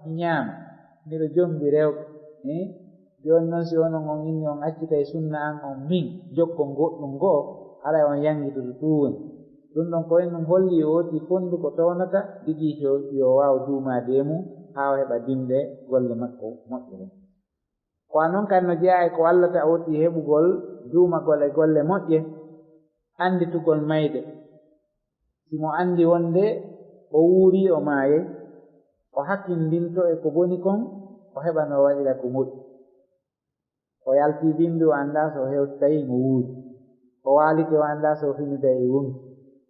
mi ñaama. Miɗo jombi rewɓe. Eh? Jooni non, si onon on inni on accitay sunna an on min, jokkon goɗɗum goo, haray on yanngitoto ɗum woni. Ɗum ɗon ko en ɗum holli yo ooti fonndu ko townata, digii yo, yo waaw duumaade e mum, haa o heɓa dimɗe golle makko moƴƴe ɗen. Ko a non kadi no jeyaa e ko wallata ooti heɓugol duumagol e golle moƴƴe, annditugol mayde. Si mo anndi wonde o wuurii, o maayay, o hakkindinto e ko boni kon, o heɓa no o waɗira ko moƴƴi. O yaltii bimbi, o anndaa so o hewtitay mo wuuri. O waalike, o anndaa so o finiday e wonki.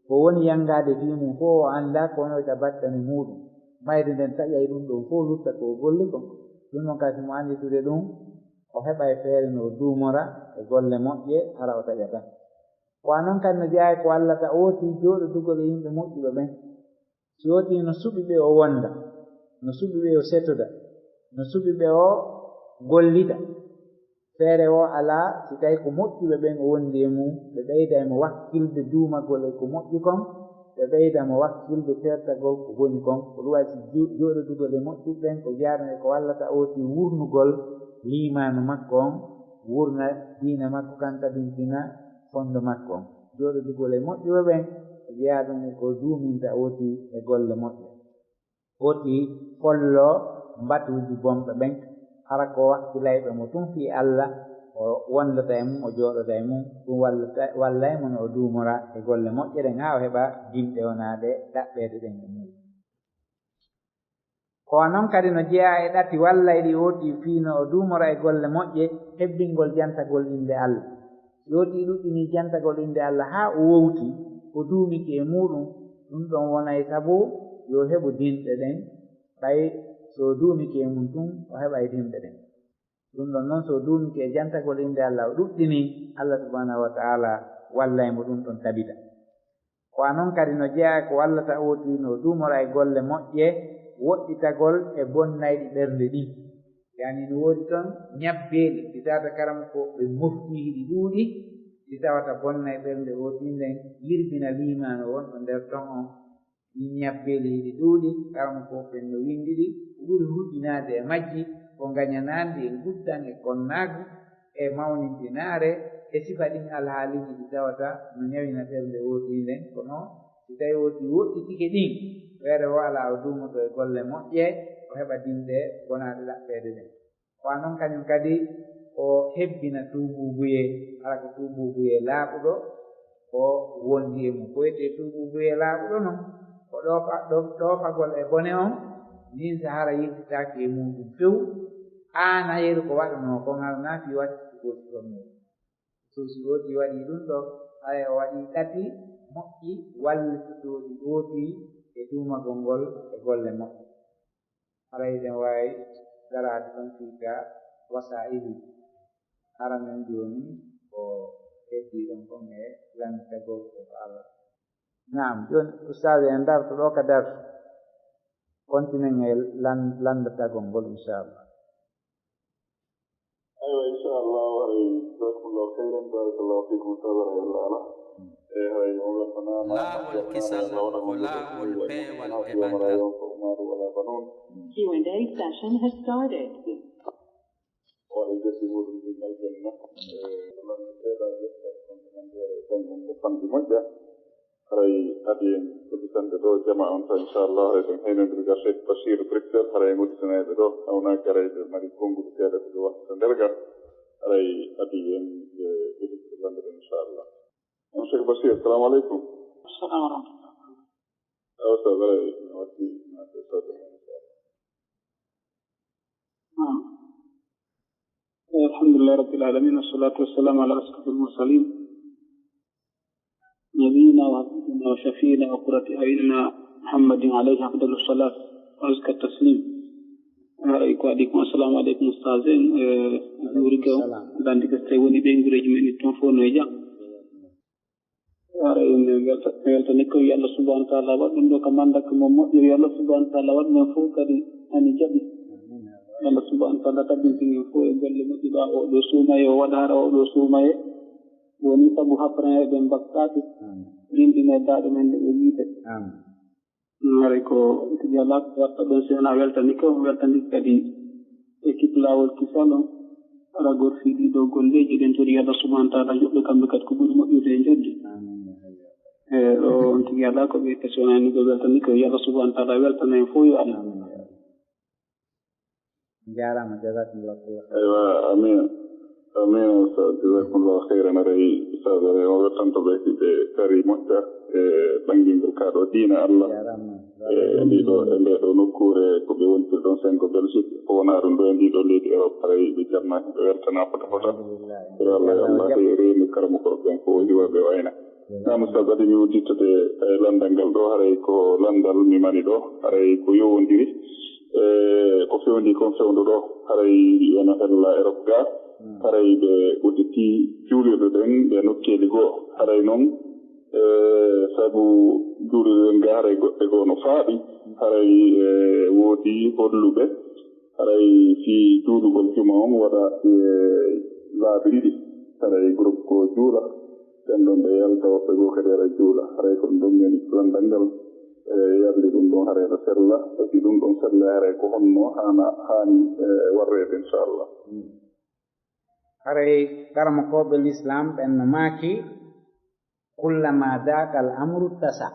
O woni yanngaade fii mum fow, o anndaa ko wonoyta battane muuɗum. Mayde nden taƴay ɗum ɗon fow lutta ko o golli kon. Ɗum non kadi, si mo annditude ɗum, o heɓay feere no o duumora e golle moƴƴe, hara o taƴataa. Ko a non kadi no jeyaa e ko wallata ooti jooɗodugol e yimɓe moƴƴuɓe ɓen. Si ooti no suɓi ɓe o wonda, no suɓi ɓe o setoda, no suɓi ɓe o gollida. Feere o alaa, si tawi ko moƴƴuɓe ɓen o wondi e mum, ɓe ɓeyda e mo wakkilde duumagol e ko moƴƴi kon, ɓe ɓeyda mo wakkilde tertagol ko boni kon. Ko ɗum waɗi si ju-, jooɗodugol e moƴƴuɓe ɓen ko jeyaaɗum e ko wallata ooti wurnugol liimaanu makko on, wurna diina makko kan, tabintina fondo makko on. Jooɗodugol e moƴƴuɓe ɓen ko jeyaaɗum e ko duuminta ooti e golle moƴƴe. Ooti folloo mbatuuji bonɓe ɓen, hara ko wakkilayɓe mo tun fii Alla, o wondata e mum, o jooɗoda e mum, ɗum wallata, wallay mo no o duumora e golle moƴƴe ɗen haa o heɓa dimɗe wonaaɗe ɗaɓɓeede ɗen e mum. Ko non kadi no jeyaa e ɗati wallayɗi ooti fii no o duumora e golle moƴƴe, hebbingol jantagol innde Alla. Si ooti ɗuɗɗinii jantagol innde Alla haa o wowti, o duumike e muuɗum, ɗum ɗon wonay sabu yo heɓu dimɗe ɗen, ɓay so o duumike e mum tun, o heɓay dimɗe ɗen. Ɗum ɗon non, so o duumike e jantagol innde Alla, o ɗuɗɗinii, Alla subhaanahu wa ta'aala wallay mo ɗum ɗon tabita. Ko a non kadi no jeyaa ko wallata ooti no duumora e golle moƴƴe, woɗɗitagol e bonnayɗi ɓernde ɗin. Yani no woodi ton ñabbeeli, ɗi tawata karamokooɓe moftii hiɗi ɗuuɗi, ɗi tawata bonnay ɓernde ooti nden, yirbina liimaano wonɗo nder ton on. Ɗin ñabbeeli hiɗi ɗuuɗi, karamokooɓe ɓen no winndi ɗi, ko ɓuri huɓinaade e majji ko ngañanaandi e nguddan e konnaagu e mawnintinaare e sifa ɗin alhaaliiji ɗi tawata no ñawina ɓernde wootiinde. Kono si tawii wootii woɗɗitike ɗin, feere o alaa o duumoto e golle moƴƴe, o heɓa dimɗe bonaaɗe ɗaɓɓeede ɗen. Ko a non kañum kadi o hebbina tuubuubuyee, hara ko tuubuubuyee laaɓuɗo o wondi e mum. Ko wiyetee tuubuubuyee laaɓuɗo non, ko ɗoofa-, ɗo-, ɗoofagol e bone on, nin si hara yiltitaaki e muuɗum few, aana yeru ko waɗanoo kon, hara naa fii wattitugol sifa muuɗum. So si ooti waɗii ɗum ɗo, hara o waɗii ɗati moƴƴi wallitotooɗi ooti e duumagol ngol e golle moƴƴe. Haray eɗen waawi daraade ɗon fii ka wasaa'ilu. Hara men jooni ko heddii ɗon kon e lanndagol ko Allah. Naam, jooni Ustaaz en darto ɗoo ka darto. Kontinen e lan-, lanndagol ngol, inchallah. Aywa, inchallah, haray, jazakumullahu khairan, barakallahu fikum, sabara, yalla ala. E, haray, mo weltanaama, laawol kisal ko laawol peewal e banndal. Q and A session has started. Waɗa gasi muɗum ɗin aljanna. E, lan seeɗa jetta, ɗon ko nandeere e janngo ko fanɗi moƴƴa. Haray adii en udditande ɗo jamaa on tan, inchallah, haray ɗen haynondir ga Cheikh Bachir Bruxelles, haray en udditanaɓe ɗo, nawnaaki haray ɓe mari konnguɗi seeɗa ko ɓe wattata nder ga. Haray adii en ɓe udditde lanndere, inchallah. On Cheikh Bachir, assalamu aleykum. Assalamu aleykum. Awa, sa haray no watti, ma ko sa haray, inchallah. نعم. الحمد لله رب العالمين، والصلاة والسلام على أشرف المرسلين، نبينا وحبيبنا وشفيعنا وقرة أعيننا محمد عليه أفضل الصلاة وأزكى التسليم. Wa aleykum, wa aleykum assalamu aleykum, ustaz en. Eh, juurigol, salam. Dandi ko tawi woni ɓeynguureeji men ɗin toon fof no e jam. Haray mi welta-, mi weltanii ko yo Allah subhanahu wa ta'ala waɗ ɗum ɗo ka manndaka mo moƴƴo. Yo Allah subhanahu wa ta'ala waɗ men fof kadi ani jaɓi. Yo Allah subhanahu wa ta'ala tabbintin en fof e golle moƴƴi ɗo, o ɗo suumaye, o waɗa hara o ɗo suumaye. Woni sabu hafranee ɓen bakkaatu, rinɗinee daaɗe men ɗe e yiite. Amin. Haray ko tigi alaa ko watta ɗon, si wonaa weltanii ko, weltanii kadi équipe Laawol Kisal on, hara gorfii ɗii ɗoo golleeji ɗen, jooɗi Allah subhanahu wa ta'ala yoɓ ɓe kamɓe kadi ko ɓuri moƴƴude e njoɓdi. Amin, ya hayyu. E, ɗo on tigi alaa ko ɓe kasi wonaa ni ɓe weltanii ko, yo Allah subhanahu wa ta'ala weltana en fof, yo Allah. Amin, ya rabbi. Njaaraama, jazakumullahu khairan. Aywa, amin. Amin, ustaz, jazakumullahu khairan. Haray, ustaz, haray, on weltanto ɓe, ɓe kari moƴƴa e ɓanngingol ka ɗo diina Allah. Njaaraama. E ndii ɗoo, e ndee ɗoo nokkuure ko ɓe wontiri ɗon, Sengo Belgique, ko wonaa ɗum ɗoo e ndii ɗoo leydi Europe, haray ɓe jammaaki, ɓe weltanaa fota fota. Alhamdulillah. Yo Allah, yo Allah, yo Allah reenu karamokooɓe ɓen fof, o hiwa ɓe wayna. Naam, ustaz, adii mi uddittude, eh, lanndal ngal ɗoo, haray ko lanndal mi mani ɗoo, haray ko yowondiri, eh, ko fewndii kon fewndo ɗoo, haray yo no hella Europe ga, haray ɓe udditii juulirɗe ɗen e nokkeeli goo, haray non, eh, sabu juulirɗe ɗen ga, haray goɗɗe goo no faaɗi, haray, eh, woodi holluɓe, haray fii juulugol juma on waɗa, eh, laabi ɗiɗi. Haray groupe goo juula, ɓen ɗon ɓe yalta, woɓɓe goo kadi ara juula. Haray ko ɗum ɗon woni lanndal ngal, eh, yarli ɗum ɗon, haray no sella. Tawi ɗum ɗon sella, haray ko honno haana, haani, eh, warreede, inchallah. Haray karamokooɓe l'islam ɓen no maaki, "Kullama daqa al amru tasa."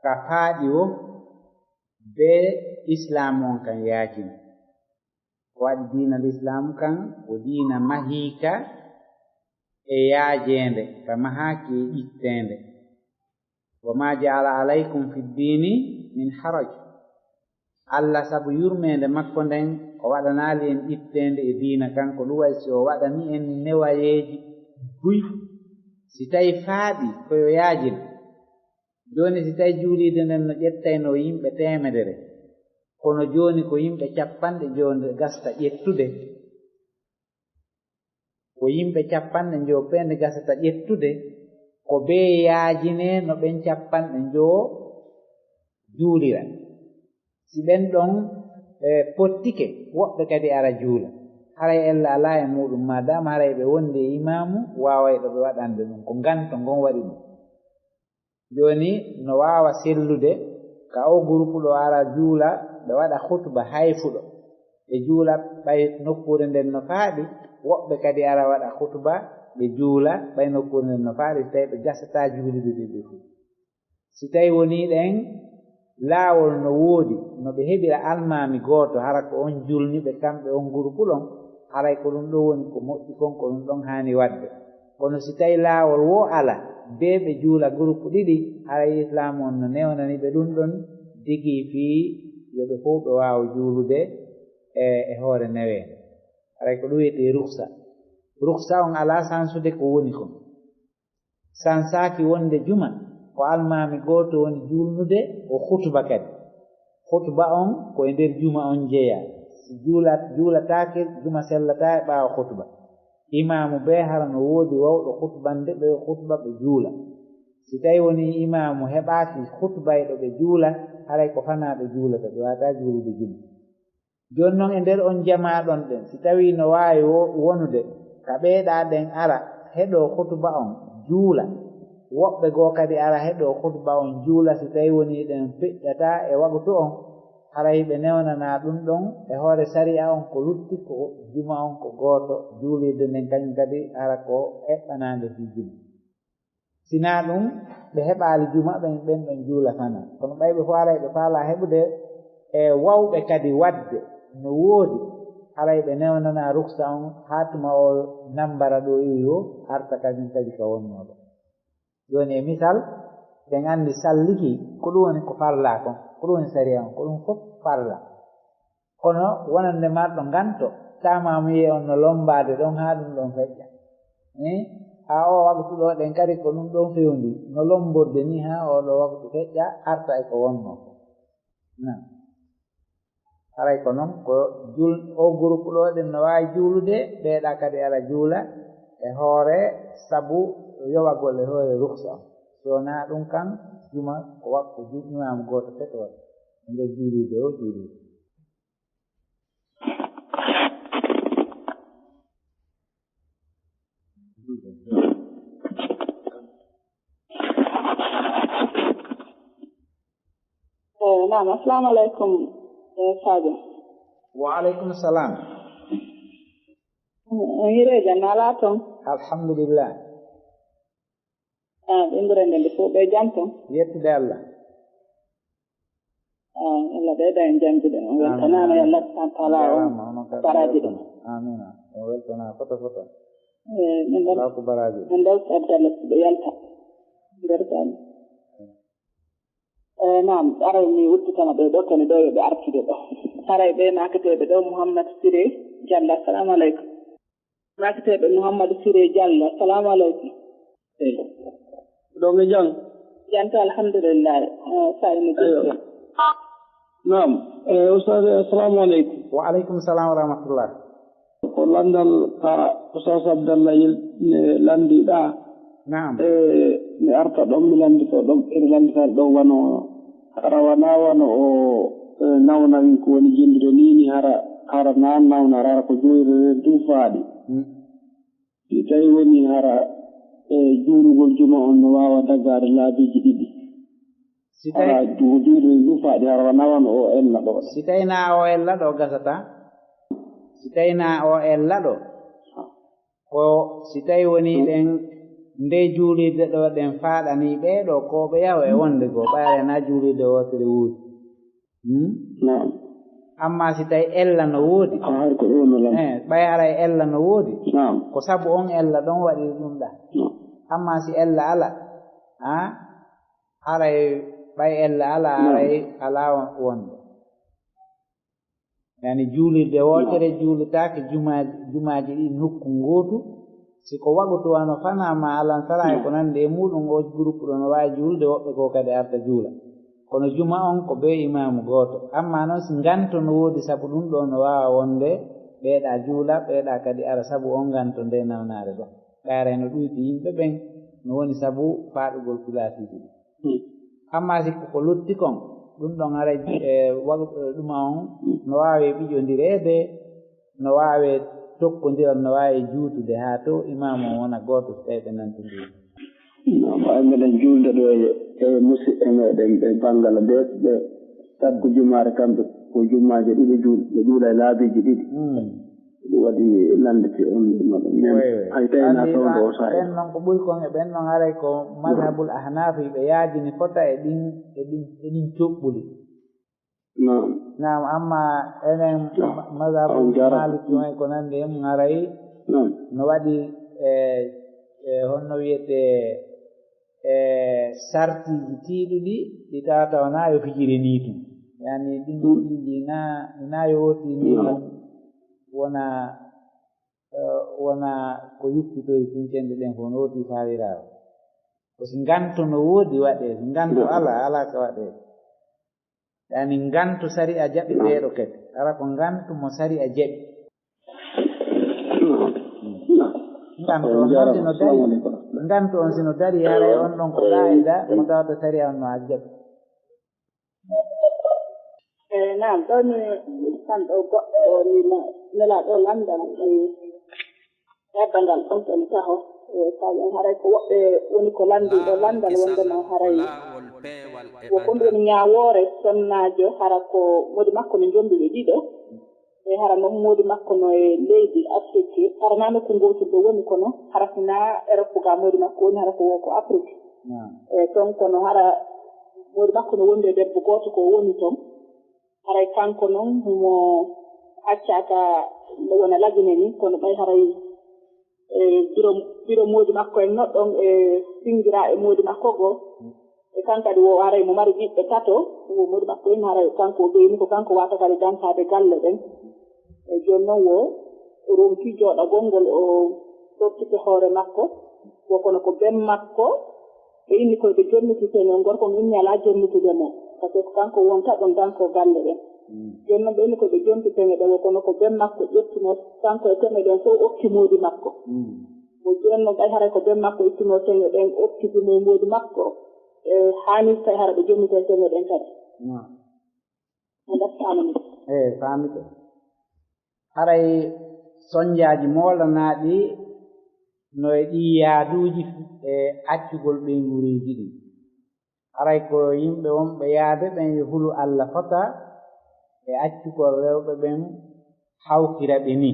Ka faaɗi wo bee Islaam on kan yaajini. Ko waɗi diina Lislaam kan ko diina mahiika e yaajeende, ka mahaaki e ƴitteende. "Wa ma ja'ala alaykum fi ddiini min haraj." Allah sabu yurmeende makko nden, o waɗanaali en ƴitteende e diina kan, ko ɗum wayi si o waɗani en newayeeji buy. Si tawi faaɗi ko yo yaajin. Jooni si tawi juuliide nden no ƴettaynoo yimɓe teemedere, kono jooni ko yimɓe capanɗe njo nde gasta ƴettude, ko yimɓe capanɗe njo pee nde gasata ƴettude, ko bee yaajinee no ɓen capanɗe njo juulira. Si ɓen ɗon, e, pottike, woɓɓe kadi ara juula. Haray ella alaa e muuɗum, maadaama haray ɓe wondi e imaamu waawayɗo ɓe waɗande ɗum, ko nganto ngon waɗi ɗum. Jooni no waawa sellude ka oo gurupu ɗo ara juula, ɓe waɗa hutuba hay fuɗo. Ɓe juula ɓay nokkuure nden no faaɗi, woɓɓe kadi ara waɗa hutuba, ɓe juula ɓay nokkuure nden no faaɗi, si tawi ɓe gasataa juulude ɓe ɓe fuu. Si tawi wonii ɗen laawol no woodi, no ɓe heɓira almaami gooto, hara ko on julni ɓe kamɓe on gurupu ɗon, haray ko ɗum ɗo woni ko moƴƴi kon, ko ɗum ɗon haani waɗde. Kono si tawi laawol wo ala, bee ɓe juula gurupu ɗiɗi, haray Islaamu on no newnani ɓe ɗum ɗon, digii fii yo ɓe fow ɓe waawa juulude e, e hoore neweende. Haray ko ɗum wiyetee ruksa. Ruksa on alaa sansude ko woni kon. Sansaaki wonde juma, ko almaami gooto woni juulnude, o hutuba kadi. Hutuba on ko e nder juma on jeyaa. Si juulat-, juulataake, juma sellataa e ɓaawo hutuba. Imaamu bee hara no woodi wawɗo khutbande ɓe khutba ɓe juula. Si tawi woni imaamu heɓaaki khutbayɗo ɓe juula, haray ko fanaa ɓe juulata, ɓe waawataa juulude juma. Jooni non e nder on jamaa ɗon ɗen, si tawi no waawi wo-, wonude ka ɓeeɗaa ɗen ara heɗoo khutba on juula, woɓɓe goo kadi ara heɗoo khutba on juula, si tawi woni ɗen feƴƴataa e waqtu on, haray ɓe newnanaa ɗun ɗon e hoore sari'a on ko lutti ko juma on ko gooto, juulirde nden kañum kadi hara ko eɓɓanaande fii juma. Sinaa ɗun, ɓe heɓaali juma ɓen, ɓen ɗon juula fanaa. Kono ɓay ɓe fow aray ɓe faalaa heɓude e wawɓe kadi waɗde no woodi, haray ɓe newnanaa ruksa on haa tuma o nambara ɗo iwi o arta kañum kadi ka wonnoo ɗo. Jooni e misal, ɓen anndi salliki, ko ɗun woni ko farlaa kon, ko ɗun woni sariya on, ko ɗun fow farla. Kono wonande marɗo nganto, taamaamuye on no lommbaade ɗon haa ɗun ɗon feƴƴa. Eh? Haa oo waqtu ɗoo ɗen kadi ko ɗun ɗon fewndi, no lommborde nii haa oo ɗoo waqtu feƴƴa, arta e ko wonnoo. Naam. Haray ko non, ko jul-, oo groupe ɗoo ɗen no waawi juulude, ɓeeɗaa kadi ara juula e hoore sabu yowagol e hoore ruksa on. Si wonaa ɗun kan, juma ko waktu ju-, imaamu gooto fetooɗo e nder juulirde oo juulirde. Eh, naam, assalamu aleykum, eh, Sadio. Wa aleykum salam. On hiirii jam, no alaa ton? Alhamdulillah. Ah, ɓe ɓuri nde nde fow ɓe jam ton? Yettude Allah. Ah, Allah ɓeyda en janjude. On weltanaama, yo Allah subhanahu wa taala on baraaji ɗum. Amina. On weltanaa foto foto. Eh, min ɗon, Allah ko baraaji. Min ɗon ko Abdallah Suɓe Yalta. Nder Gambia. Eh, naam, aray mi udditana ɓe ɗo, kene ɗo yo ɓe artude ɗo. Haray ɓe maaketeeɓe ɗo, Muhammad Siré Jallo, assalamu aleykum. Maaketeeɓe Muhammad Siré Jallo, assalamu aleykum. Eh, ɗo nge jam? Jam to, alhamdulillah. Eh, sa ene. Eyyo. Jokki. Naam, eh, Ustaz, assalamu aleykum. Wa aleykum salam wa rahmatullah. Ko lanndal ka Ustaz Abdallah yel-, ne lanndiɗaa. Naam. E, mi arta ɗon, mi lanndito ɗon, ɓe lannditaade ɗon wano, hara wanaa wano o, e, nawna min ko woni jenndude nii, ni hara, hara na nawna, hara ko joyre duufaaɗi. Mm. Si tawi woni hara, e, juulugol juma on no waawa dagaade laabiiji ɗiɗi. Si tawi hara ko juulirde duufaaɗi, hara wanaa wano o ella ɗo. Si tawi na o ella ɗo gasata. Si tawi na o ella ɗo. Ko si tawi woni ɗen nde juulirde ɗo ɗen faaɗanii ɓee ɗo ko ɓe yaho e wonde goo, ɓay aray na juulirde wootere woodi. Hmm? Naam. Amma si tawi ella no woodi, ah, hari ko ɗo no lan. Eh, ɓay aray ella no woodi. Naam. Ko sabu on ella ɗon waɗi ɗum ɗa. Naam. Amma si ella ala, ah, haray ɓay ella ala, naam, haray alaa won-, wonde. Yani juulirde wootere juulitaake juma-, jumaaji ɗi nokku ngootu. Si ko wagutu wano fanaama, alansara e ko nandi e muuɗum, o groupe ɗo no waawi juulde, woɓɓe goo kadi arta juula. Kono juma on ko bee imaamu gooto. Amma noon si nganto no woodi sabu ɗum ɗo no waawa wonde ɓeeɗa juula, ɓeeɗa kadi ara sabu on nganto nde nawnaare ɗo. Ɓayre no ɗuyti yimɓe ɓen no woni sabu faaɗugol pilaasiiji ɗi. Hmm. Amma si ko, ko lutti kon, ɗum ɗon haray, e, waɗu-, e, ɗuma on no waawi ɓiƴondireede, no waawi tokkondiral, no waawi juutude haa to imaamu on wona gooto so tawii ɓe nantondiri. No, ɓay meɗen juulde ɗo e, e musidɓe meɗen ɓe Bangladesh, ɓe sakko jumaare kamɓe ko jumaaje ɗiɗi juul-, ɓe juula e laabiiji ɗiɗi. Hmm. Ɗum waɗi nande ti on ɗum waɗa. Wi, wi. Hay tawi na. Andi toon na ɗo o sa'i. Ɓen noon ko ɓuri kon e ɓen noon haray ko madhabul ahnaf ɓe yaajini fota e ɗin, e ɗin, e ɗin coɓɓuli. Naam. Naam, amma enen, naam, ma-, madhabu, on jarama, maliki on e ko nandi e mum haray. Naam. No waɗi, e, e, honno wiyetee, e sartiiji tiiɗuɗi ɗi tawata wonaa yo fijiri nii tun. Yani ɗin, hmm, piiji na, na yo wooti nii, hmm, tun wona, e, wona ko yuppitoyi tun cenɗe ɗen fof no wooti faaliraawo. Ko si nganto no woodi waɗee, si nganto, hmm, alaa, alaa ko waɗee. Yani nganto sari'a jaɓi, hmm, ɓeeɗo kadi. Hara ko nganto mo sari'a jaɓi. Hmm. Nganto on noon sino darii, nganto on sino darii, haray on ɗon ko qaa'ida mo tawata sariya on no accata. E naam, ɗo mi tan ɗo goɗɗo mi nelaaɗo lanndal mi heddangal ɗon ɗon taho. E faami on haray ko woɓɓe woni ko lanndi ɗo lanndal wondema haray wo kon woni ñaawoore sonnaajo hara ko moodi makko no njombi ɓe ɗiɗo. E hara noon moodi makko no e leydi Afrique, hara naa nokku ngootul ɗo woni kono hara sinaa Europe ga moodi makko woni hara ko wo ko Afrique. E toon kono hara moodi makko no wondi e debbo gooto ko woni toon. Haray kanko noon himo accaka no wona lagine ni kono ɓay haray e biro biro moodi makko en noɗɗon e singira e moodi makko goo. E kan kadi wo haray mo mari ɓiɓɓe tato wo moodi makko en haray kanko o ɓeyni ko kanko wata kadi dantaade galle ɗen. E jooni noon wo ronki jooɗagol ngol o tottike hoore makko wo kono ko ben makko ɓe inni koy ɓe jonnitite noon gorko on inni alaa jonnitude mo. Parce que kanko wonta ɗon danko galle ɗen. Jooni noon ɓe inni koy ɓe jonti peŋe ɗen wo kono ko ben makko ƴettuno kanko e peŋe ɗen fof okki moodi makko. Mo jooni noon ɓay haray ko ben makko ittuno peŋe ɗen okki mo e moodi makko e haanis tawi hara ɓe jonnita e peŋe ɗen kadi. Mo ɗattaama ni. Eyi faamike. Haray sonnjaaji moolanaaɗi no e ɗii yaaduuji e accugol ɓeynguureeji ɗin. Haray ko yimɓe wonɓe yaade ɓen yo hulu Alla fota e accugol rewɓe ɓen hawkira ɓe ni.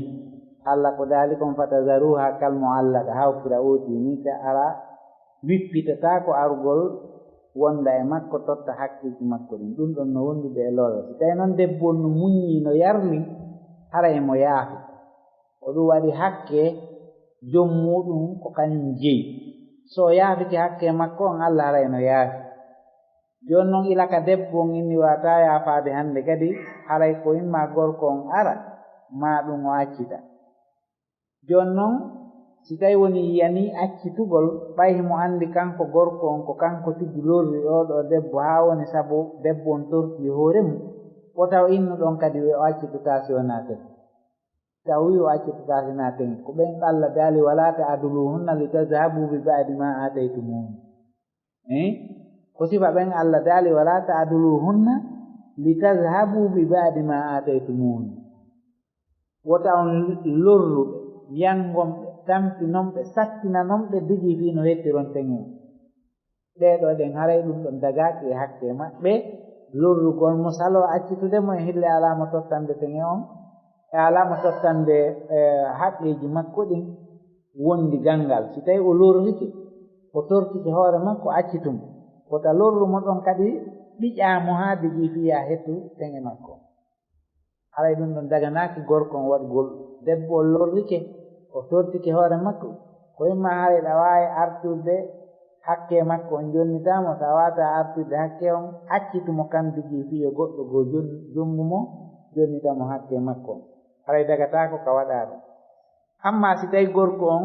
Alla ko daali kon fatazaruha kal mu'allaqa hawkira ooti ni ta ara wippitata ko arugol wonda e makko totta hakkeeji makko ɗin. Ɗum ɗon no wondude e loola. Si tawi noon debbo on no muññi no yarli hara e mo yaafi. Ko ɗum waɗi hakke joom muuɗum ko kañum jeyi. So o yaafike hakke makko on, Alla haray no yaafi. Jooni noon ila ka debbo on inni waawataa yaafaade hannde kadi, haray ko imma gorko on ara, maa ɗum o accita. Jooni noon, si tawi woni yiyanii accitugol, ɓay himo anndi kanko gorko on ko kanko tigi lorri oo ɗoo debbo haa woni sabu debbo on tortii hoore mum, wota o innu ɗon kadi wi'a o accitotaa si wonaa tee. Tawi o accitotaake naatani ko ɓen Alla daali, "Walaa ta'duluhunna litazhabu bi ba'di ma aataytumuhunna." Eh? Ko sifa ɓen Alla daali, "Walaa ta'duluhunna litazhabu bi ba'di ma aataytumuhunna." Wota on lorru ɓe, yangon ɓe, tampinon ɓe, sattinanon ɓe, digi fii no hettironten on. Ɗee ɗoo ɗen haray ɗum ɗon dagaaki e hakke maɓɓe, lorrugol mo saloo accitude mo e hille alaa mo tottande teŋe on, e alaa mo tottande, eh, haqqeeji makko ɗin wondi ganngal. Si tawi o lorrike, o tortike hoore makko, accitu mo. Wota lorru mo ɗon kadi ɓiƴaa mo haa digi fii yaa hettu teŋe makko. Haray ɗum ɗon daganaaki gorko on waɗugol. Debbo on lorrike, o tortike hoore makko. Ko imma haray ɗa waawi artirde hakke makko, on jonnitaa mo, so a waawataa artirde hakke on, accitu mo kan digi fii yo goɗɗo goo jon-, jonngu mo, jonnita mo hakke makko on. Haray dagataako ka waɗaa ɗum. Ammaa si tawi gorko on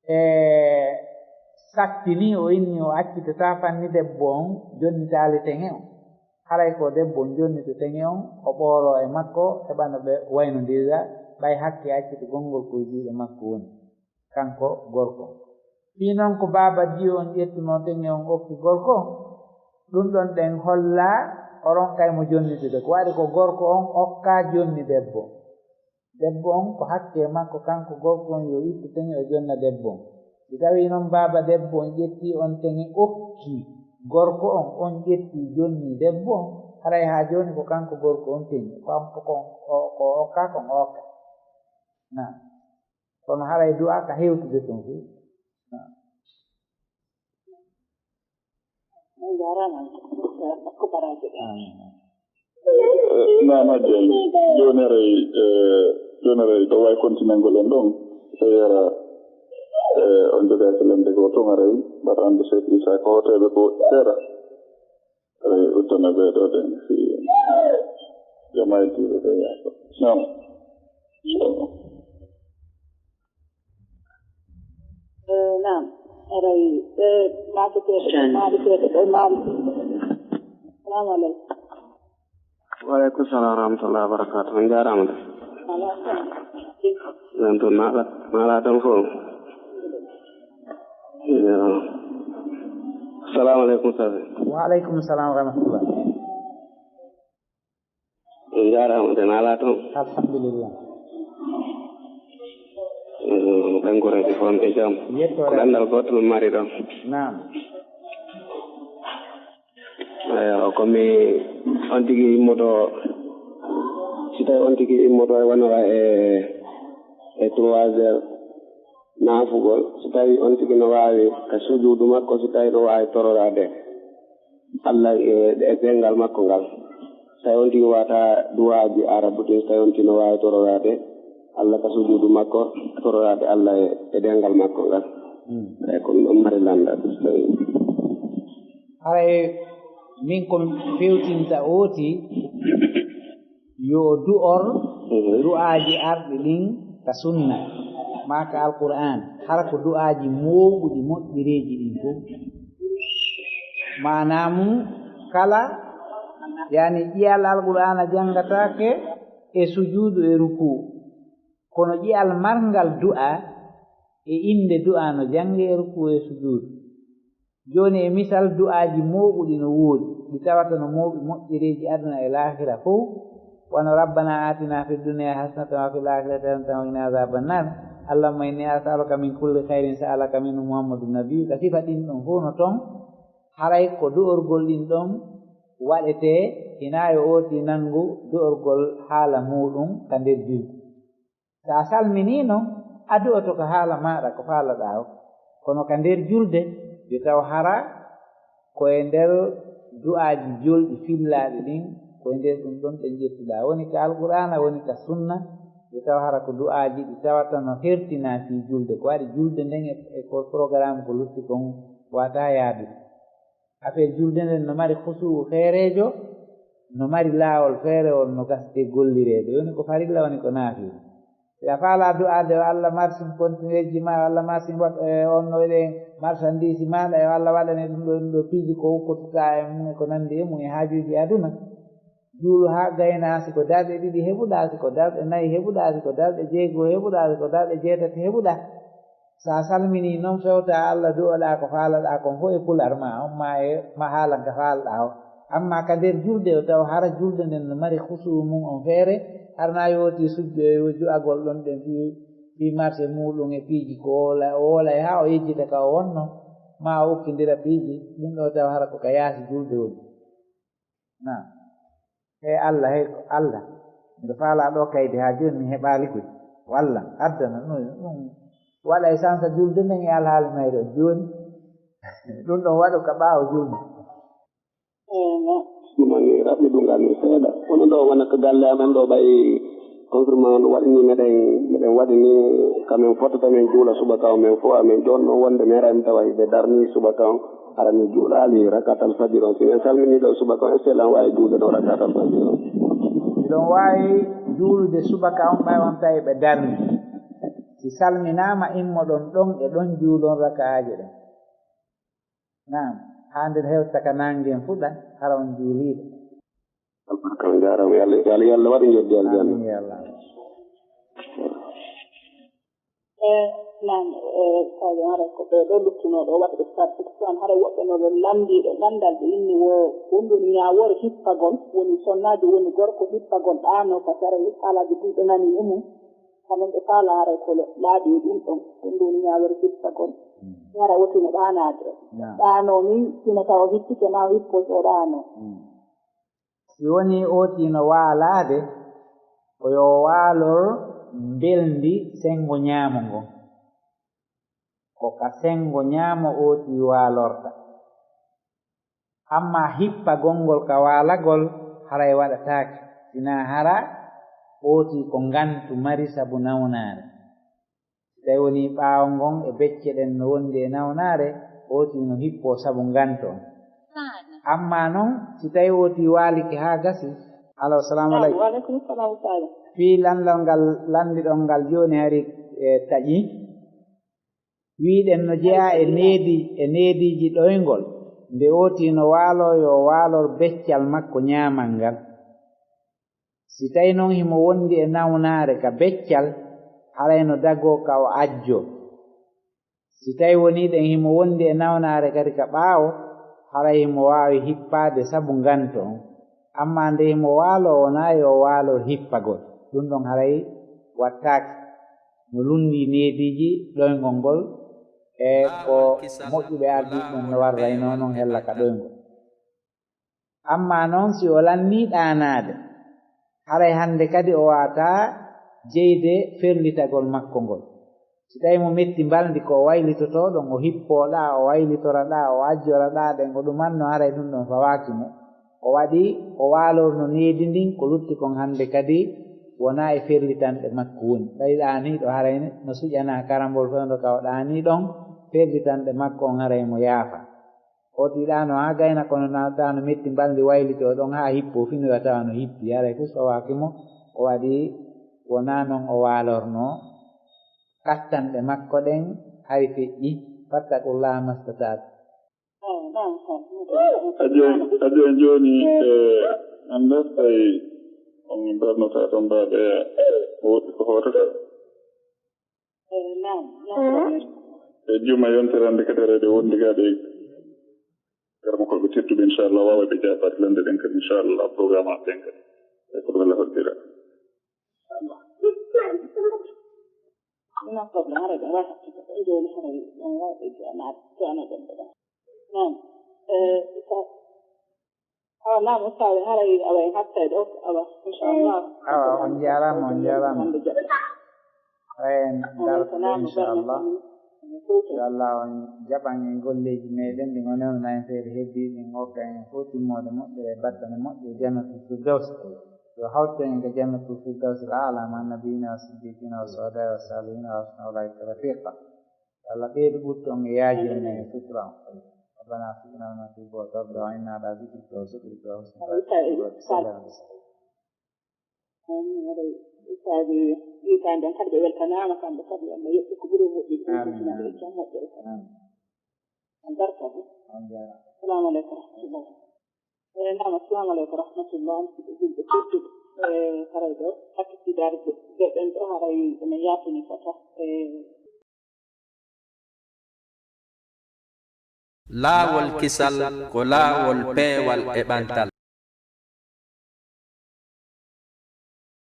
e sattini, o inni o accitataa fanni debbo on jonnitaali teŋe on. Haray ko debbo on jonnito teŋe on, o ɓooroo e makko, heɓa no ɓe waynondira, ɓay hakke accitugol ngol ko e juuɗe makko woni, kanko gorko on. Fii non ko baaba diyo on ƴettunoo teŋe on okki gorko on, ɗum ɗon ɗen hollaa o ronkay mo jonnitude. Ko waɗi ko gorko on okkaa jonni debbo. Debbo on ko hakke makko kanko gorko on yo ittu teŋe o jonna debbo on. Si tawii non baaba debbo on ƴettii on teŋe okki gorko on, on ƴettii jonni debbo on, haray haa jooni ko kanko gorko on teŋe, ko am-, ko, ko, ko okka, ko okka. Na. Kono haray du'a ka hewtude ton fuu. Na. On njaaraama, ko baraaji ɗe. Amiin. Eh, naam, Hajji Ayni. Jooni haray, eh, jooni haray ɗo wayi kontinengol en ɗon. Tawi hara, eh, on jogaaki lande ko ton haray, mbaɗa annde Seek Isaa ko hooteeɓe ko woɗɗi seeɗa. Haray uddana ɓee ɗoo ɗen si jamaaytiiɓe ɓe yaako. Naam. Eh, naam. Haray, eh, maadeteeɓe, maadeteeɓe, maam. Salaamu aleykum. Wa aleykum salaam wa rahmatullahi wa barakaatuh. On njaaraama de. Alaa salaam. Nan to naala, naala tan fof. Yo. Assalamu aleykum, Safi. Wa aleykum salam wa rahmatullah. En njaaraama, de naala toon. Alhamdulillah. Mm, ɓen ko rewɓe fof e jam. Yettoore. Ko ganndal gootal mari ɗon. Naam. Eyo, ko mi on tigi immoto, si tawi on tigi immoto e wano e, e trois heures naafugol, si tawi on tigi no waawi ka sujuudu makko, si tawi no waawi tororaade Allah e, e deŋngal makko ngal. Si tawi on tigi waata duwaaji arabu ɗin, si tawi on tigi no waawi tororaade Allah ka sujuudu makko, tororaade Allah e, e deŋngal makko ngal. Mm. Eyi, ko ɗum ɗon mari lanndal, so tawi. Haray min ko mi fewtinta ooti, yo du'or Mhm. du'aaji arɗi ɗin ka sunna, maa ka Alqur'aan, hara ko du'aaji moowuɗi moƴƴereeji ɗin fof. Maanaa mum kala, yani ƴi'al Alqur'aana janngataake e sujuudu e rukuu, kono ƴi'al marngal du'aa e innde du'aa no janngee e rukuu e sujuudu. Jooni e misal, du'aaji mooɓuɗi no woodi, ɗi tawata no mooɓi moƴƴereeji aduna e laahira fow, wano: "Rabbana atina fid dunya hasanatan wa fil akhirati hasanatan wa qina adhaban nar. Allahumma inni as'aluka min kulli khairin sa'alaka minhu Muhammadun nabiyyu." Ka sifa ɗin ɗon fow no ton, haray ko du'orgol ɗin ɗon waɗetee, hinaa yo ooti nanngu du'orgol haala muuɗum ka nder julde. So a salminii non, a du'oto ka haala maaɗa ko faalaɗaa o. Kono ka nder julde, yo taw hara ko e nder du'aaji jolɗi fillaaɗi ɗin, ko e nder ɗum ɗon ɗe njettuɗaa. Woni ka Alqur'aana, woni ka Sunna, yo taw hara ko du'aaji ɗi tawata no hertinaa fii julde. Ko waɗi julde nden e, e ko programme ko lutti kon waataa yaadude. Affaire julde nden no mari husuu'u feereejo, no mari laawol feerewol no gasi e gollireede. Woni ko farilla, woni ko naafila. Si a faalaa du'aade, "Yo Allah marsin kontineeji maa, yo Allah marsin waɗ-, e, on no eɗen marsandiisi maaɗa, yo Allah waɗane ɗum ɗo, ɗum ɗo piiji ko hukkotitaa e mum e ko nanndi e mum e haajuuji aduna." Juulu haa gaynaa, si ko darɗe ɗiɗi heɓuɗaa, si ko darɗe nayi heɓuɗaa, si ko darɗe jeego heɓuɗaa, si ko darɗe jeetati heɓuɗaa. So a salminii non, fewtaa Allah, du'oɗaa ko faalaɗaa kon fow e pular maa on, maa e, maa haalan ka faalɗaa o. Ammaa ka nder julde, yo taw hara julde nden no mari husuu'u mum on feere, hara na yootii sujjo e du'agol ɗon ɗen fii, fii marse muuɗum e piiji ko woola, o woola e haa o yejjita ka o wonno, maa o ukkindira piiji, ɗum ɗo taw hara ko ka yaasi julde woni. Naam. Hey Allah, hey ko Allah. Miɗo faalaa ɗoo kaydi haa jooni mi heɓaali koy. Ko Allah addana ɗum, ɗum waɗa e sansa julde nden e alhaali mayre on jooni. Ɗum ɗon waɗu ka ɓaawo julde. Eey, no. Ɗum ni raɓɓi ɗum ngal ni seeɗa. Kono ɗo wona ka galle amen ɗo ɓay confirmation ɗum waɗi ni meɗen, meɗen waɗi ni kamen foto tamen juula subaka o men fof amen ɗon no wonde mi heɓaali mi tawa ɓe darni subaka on. Hara mi juulaali rakatal fajiri on. Si en salminii ɗo subaka on, est-ce que eɗen waawi juulde ɗo rakatal fajiri on? Miɗon waawi juulude subaka on ɓay on tawi ɓe darni. Si salminaama, immoɗon ɗon e ɗon juulon raka'aaje ɗen. Naam, haa nden hewta ka naange ngen fuɗa, hara on juuliiɗo. Albarka, on njaaraama. Yo Allah, yo Allah, yo Allah waɗu njoɓdi aljanna. Amiin, ya Allah. E, naam, e, kadi haray ko ɓee ɗoo luttunoo ɗoo waɗɓe participant, haray woɓɓe no ɓe lanndii ɗo lanndal, ɓe inni wo, wonɗon ñaawoore hippagol, woni sonnaajo, woni gorko hippagol, ɗaanoo ka sara, haalaaji ɗuuɗi nani e mum, kamen ɓe faala haray ko laaɓi e ɗum ɗon, wonɗon ñaawoore hippagol. Mm. Hara wotino ɗaanaade. Naam. Ɗaanoo ni, sino tawa hippike maa o hippoo so o ɗaanoo. Mm. Si wonii ootii no waalaade, ko yo waalor mbelndi senngo ñaamo ngon. Ko ka senngo ñaamo ootii waalorta. Ammaa hippagol ngol ka waalagol haray waɗataake, sinaa hara ootii ko ngantu mari sabu nawnaare. Si tawi wonii ɓaawo ngon e becce ɗen no wondi e nawnaare, ootii no hippoo sabu ngantu on. Ammaa non, si tawi ootii waalike haa gasi, alo, salaamu aleykum. Wa aleykum salam, Sadio. Fii lanndal ngal lanndiɗon ngal jooni hari, e, taƴi. Wiiɗen no jeyaa e needi, e neediiji ɗoyngol. Nde ootii no waaloo, yo waalor beccal makko ñaamal ngal. Si tawi non himo wondi e nawnaare ka beccal, Haray no dagoo ka o ajjoo. Si tawi wonii ɗen himo wondi e nawnaare kadi ka ɓaawo, haray himo waawi hippaade sabu nganto on. Amma nde himo waaloo, wonaa yo o waalor hippagol. Ɗun ɗon haray wattaaki. No lunndii neediiji ɗoyngol ngol e ko moƴƴuɓe ardiiɓe ɓen no warraynoo non hella ka ɗoyngol. Amma non, si o lannii ɗaanaade, haray hande kadi o waawataa jeyde ferlitagol makko ngol. Si tawi mo metti mbalndi ko o waylitotoo ɗon, o hippoo ɗaa, o waylitora ɗaa, o ajjora ɗaa ɗen, o ɗumanno haray ɗun ɗon fawaaki mo. O waɗi, o waalorno needi ndin, ko lutti kon hande kadi wonaa e ferlitanɗe makko woni. Ɓay ɗaaniiɗo haray no suƴanaa karambol fewndo ka o ɗaanii ɗon, ferlitanɗe makko on haray mo yaafa. Otiiɗaano haa gayna, kono na taano metti mbalndi waylitoo ɗon haa hippoo, finoya tawa no hippi. Haray fus fawaaki mo, o waɗi wonaa non o waalornoo. Kattanɗe makko ɗen hari feƴƴi. Fattaqullaha mastata'tum. A jooni, a jooni, jooni, e, anndaa so tawi on darnoto ton baaɓe woɗɗi ko hootata. E, naam, naam. E juma yontere hannde kadi, reede wondi gaɗe. Garma ko ɓe tedduɓe, inchallah, waawa ɓe jaabaade lande ɗen kadi, inchallah, programme aɓe ɗen kadi. E ko ɗum la hoddira. Ina ko ɗum haray ɗum wata. Ɗum jooni haray ɗum waɗi joona, joona ɗum ɗum. Naam. E, ko Awa, naam, ustaad, haray awa en hattay ɗo, awa, inchallah. Awa, on jaaraama, on jaaraama. Hannde jaɓɓe. Haray en darto, inchallah. Inchallah, on jaɓan en golleeji meɗen ɗi o newnana en feere heddiiɗi, ɗin okka en fof timmoode moƴƴere e battane moƴƴe e Jannatul Firdaws. Yo hawtu en ka Jannatul Firdaws al-A'la ma nabiyina wa siddiqina wa shuhada wa salihina wa husna ulaika rafiqa. Yo Allah ɓeydu ɓuttu on e yaaji on e sutura on. ربنا أخرجنا مما تحب وترضى وأعنا على ذكرك وشكرك وحسن عبادتك وتوكل عليك. Amin. Aɗa ustaadi, yitaande on kadi ɓe weltanaama kamɓe kadi, Allah yoɓɓi ko ɓuri moƴƴi. Amin, amin. Ɓe jam moƴƴere kadi. Amin. On barka ɗum. On jaaraama. Assalamu aleykum wa rahmatullah. E, naam, assalamu aleykum wa rahmatullah. Musidɓe julɓe tedduɓe, e, haray ɗo, hakkitiidaade ɓe ɓen ɗo, haray ene yaatini fota. E, Laawol kisal ko laawol peewal e ɓantal.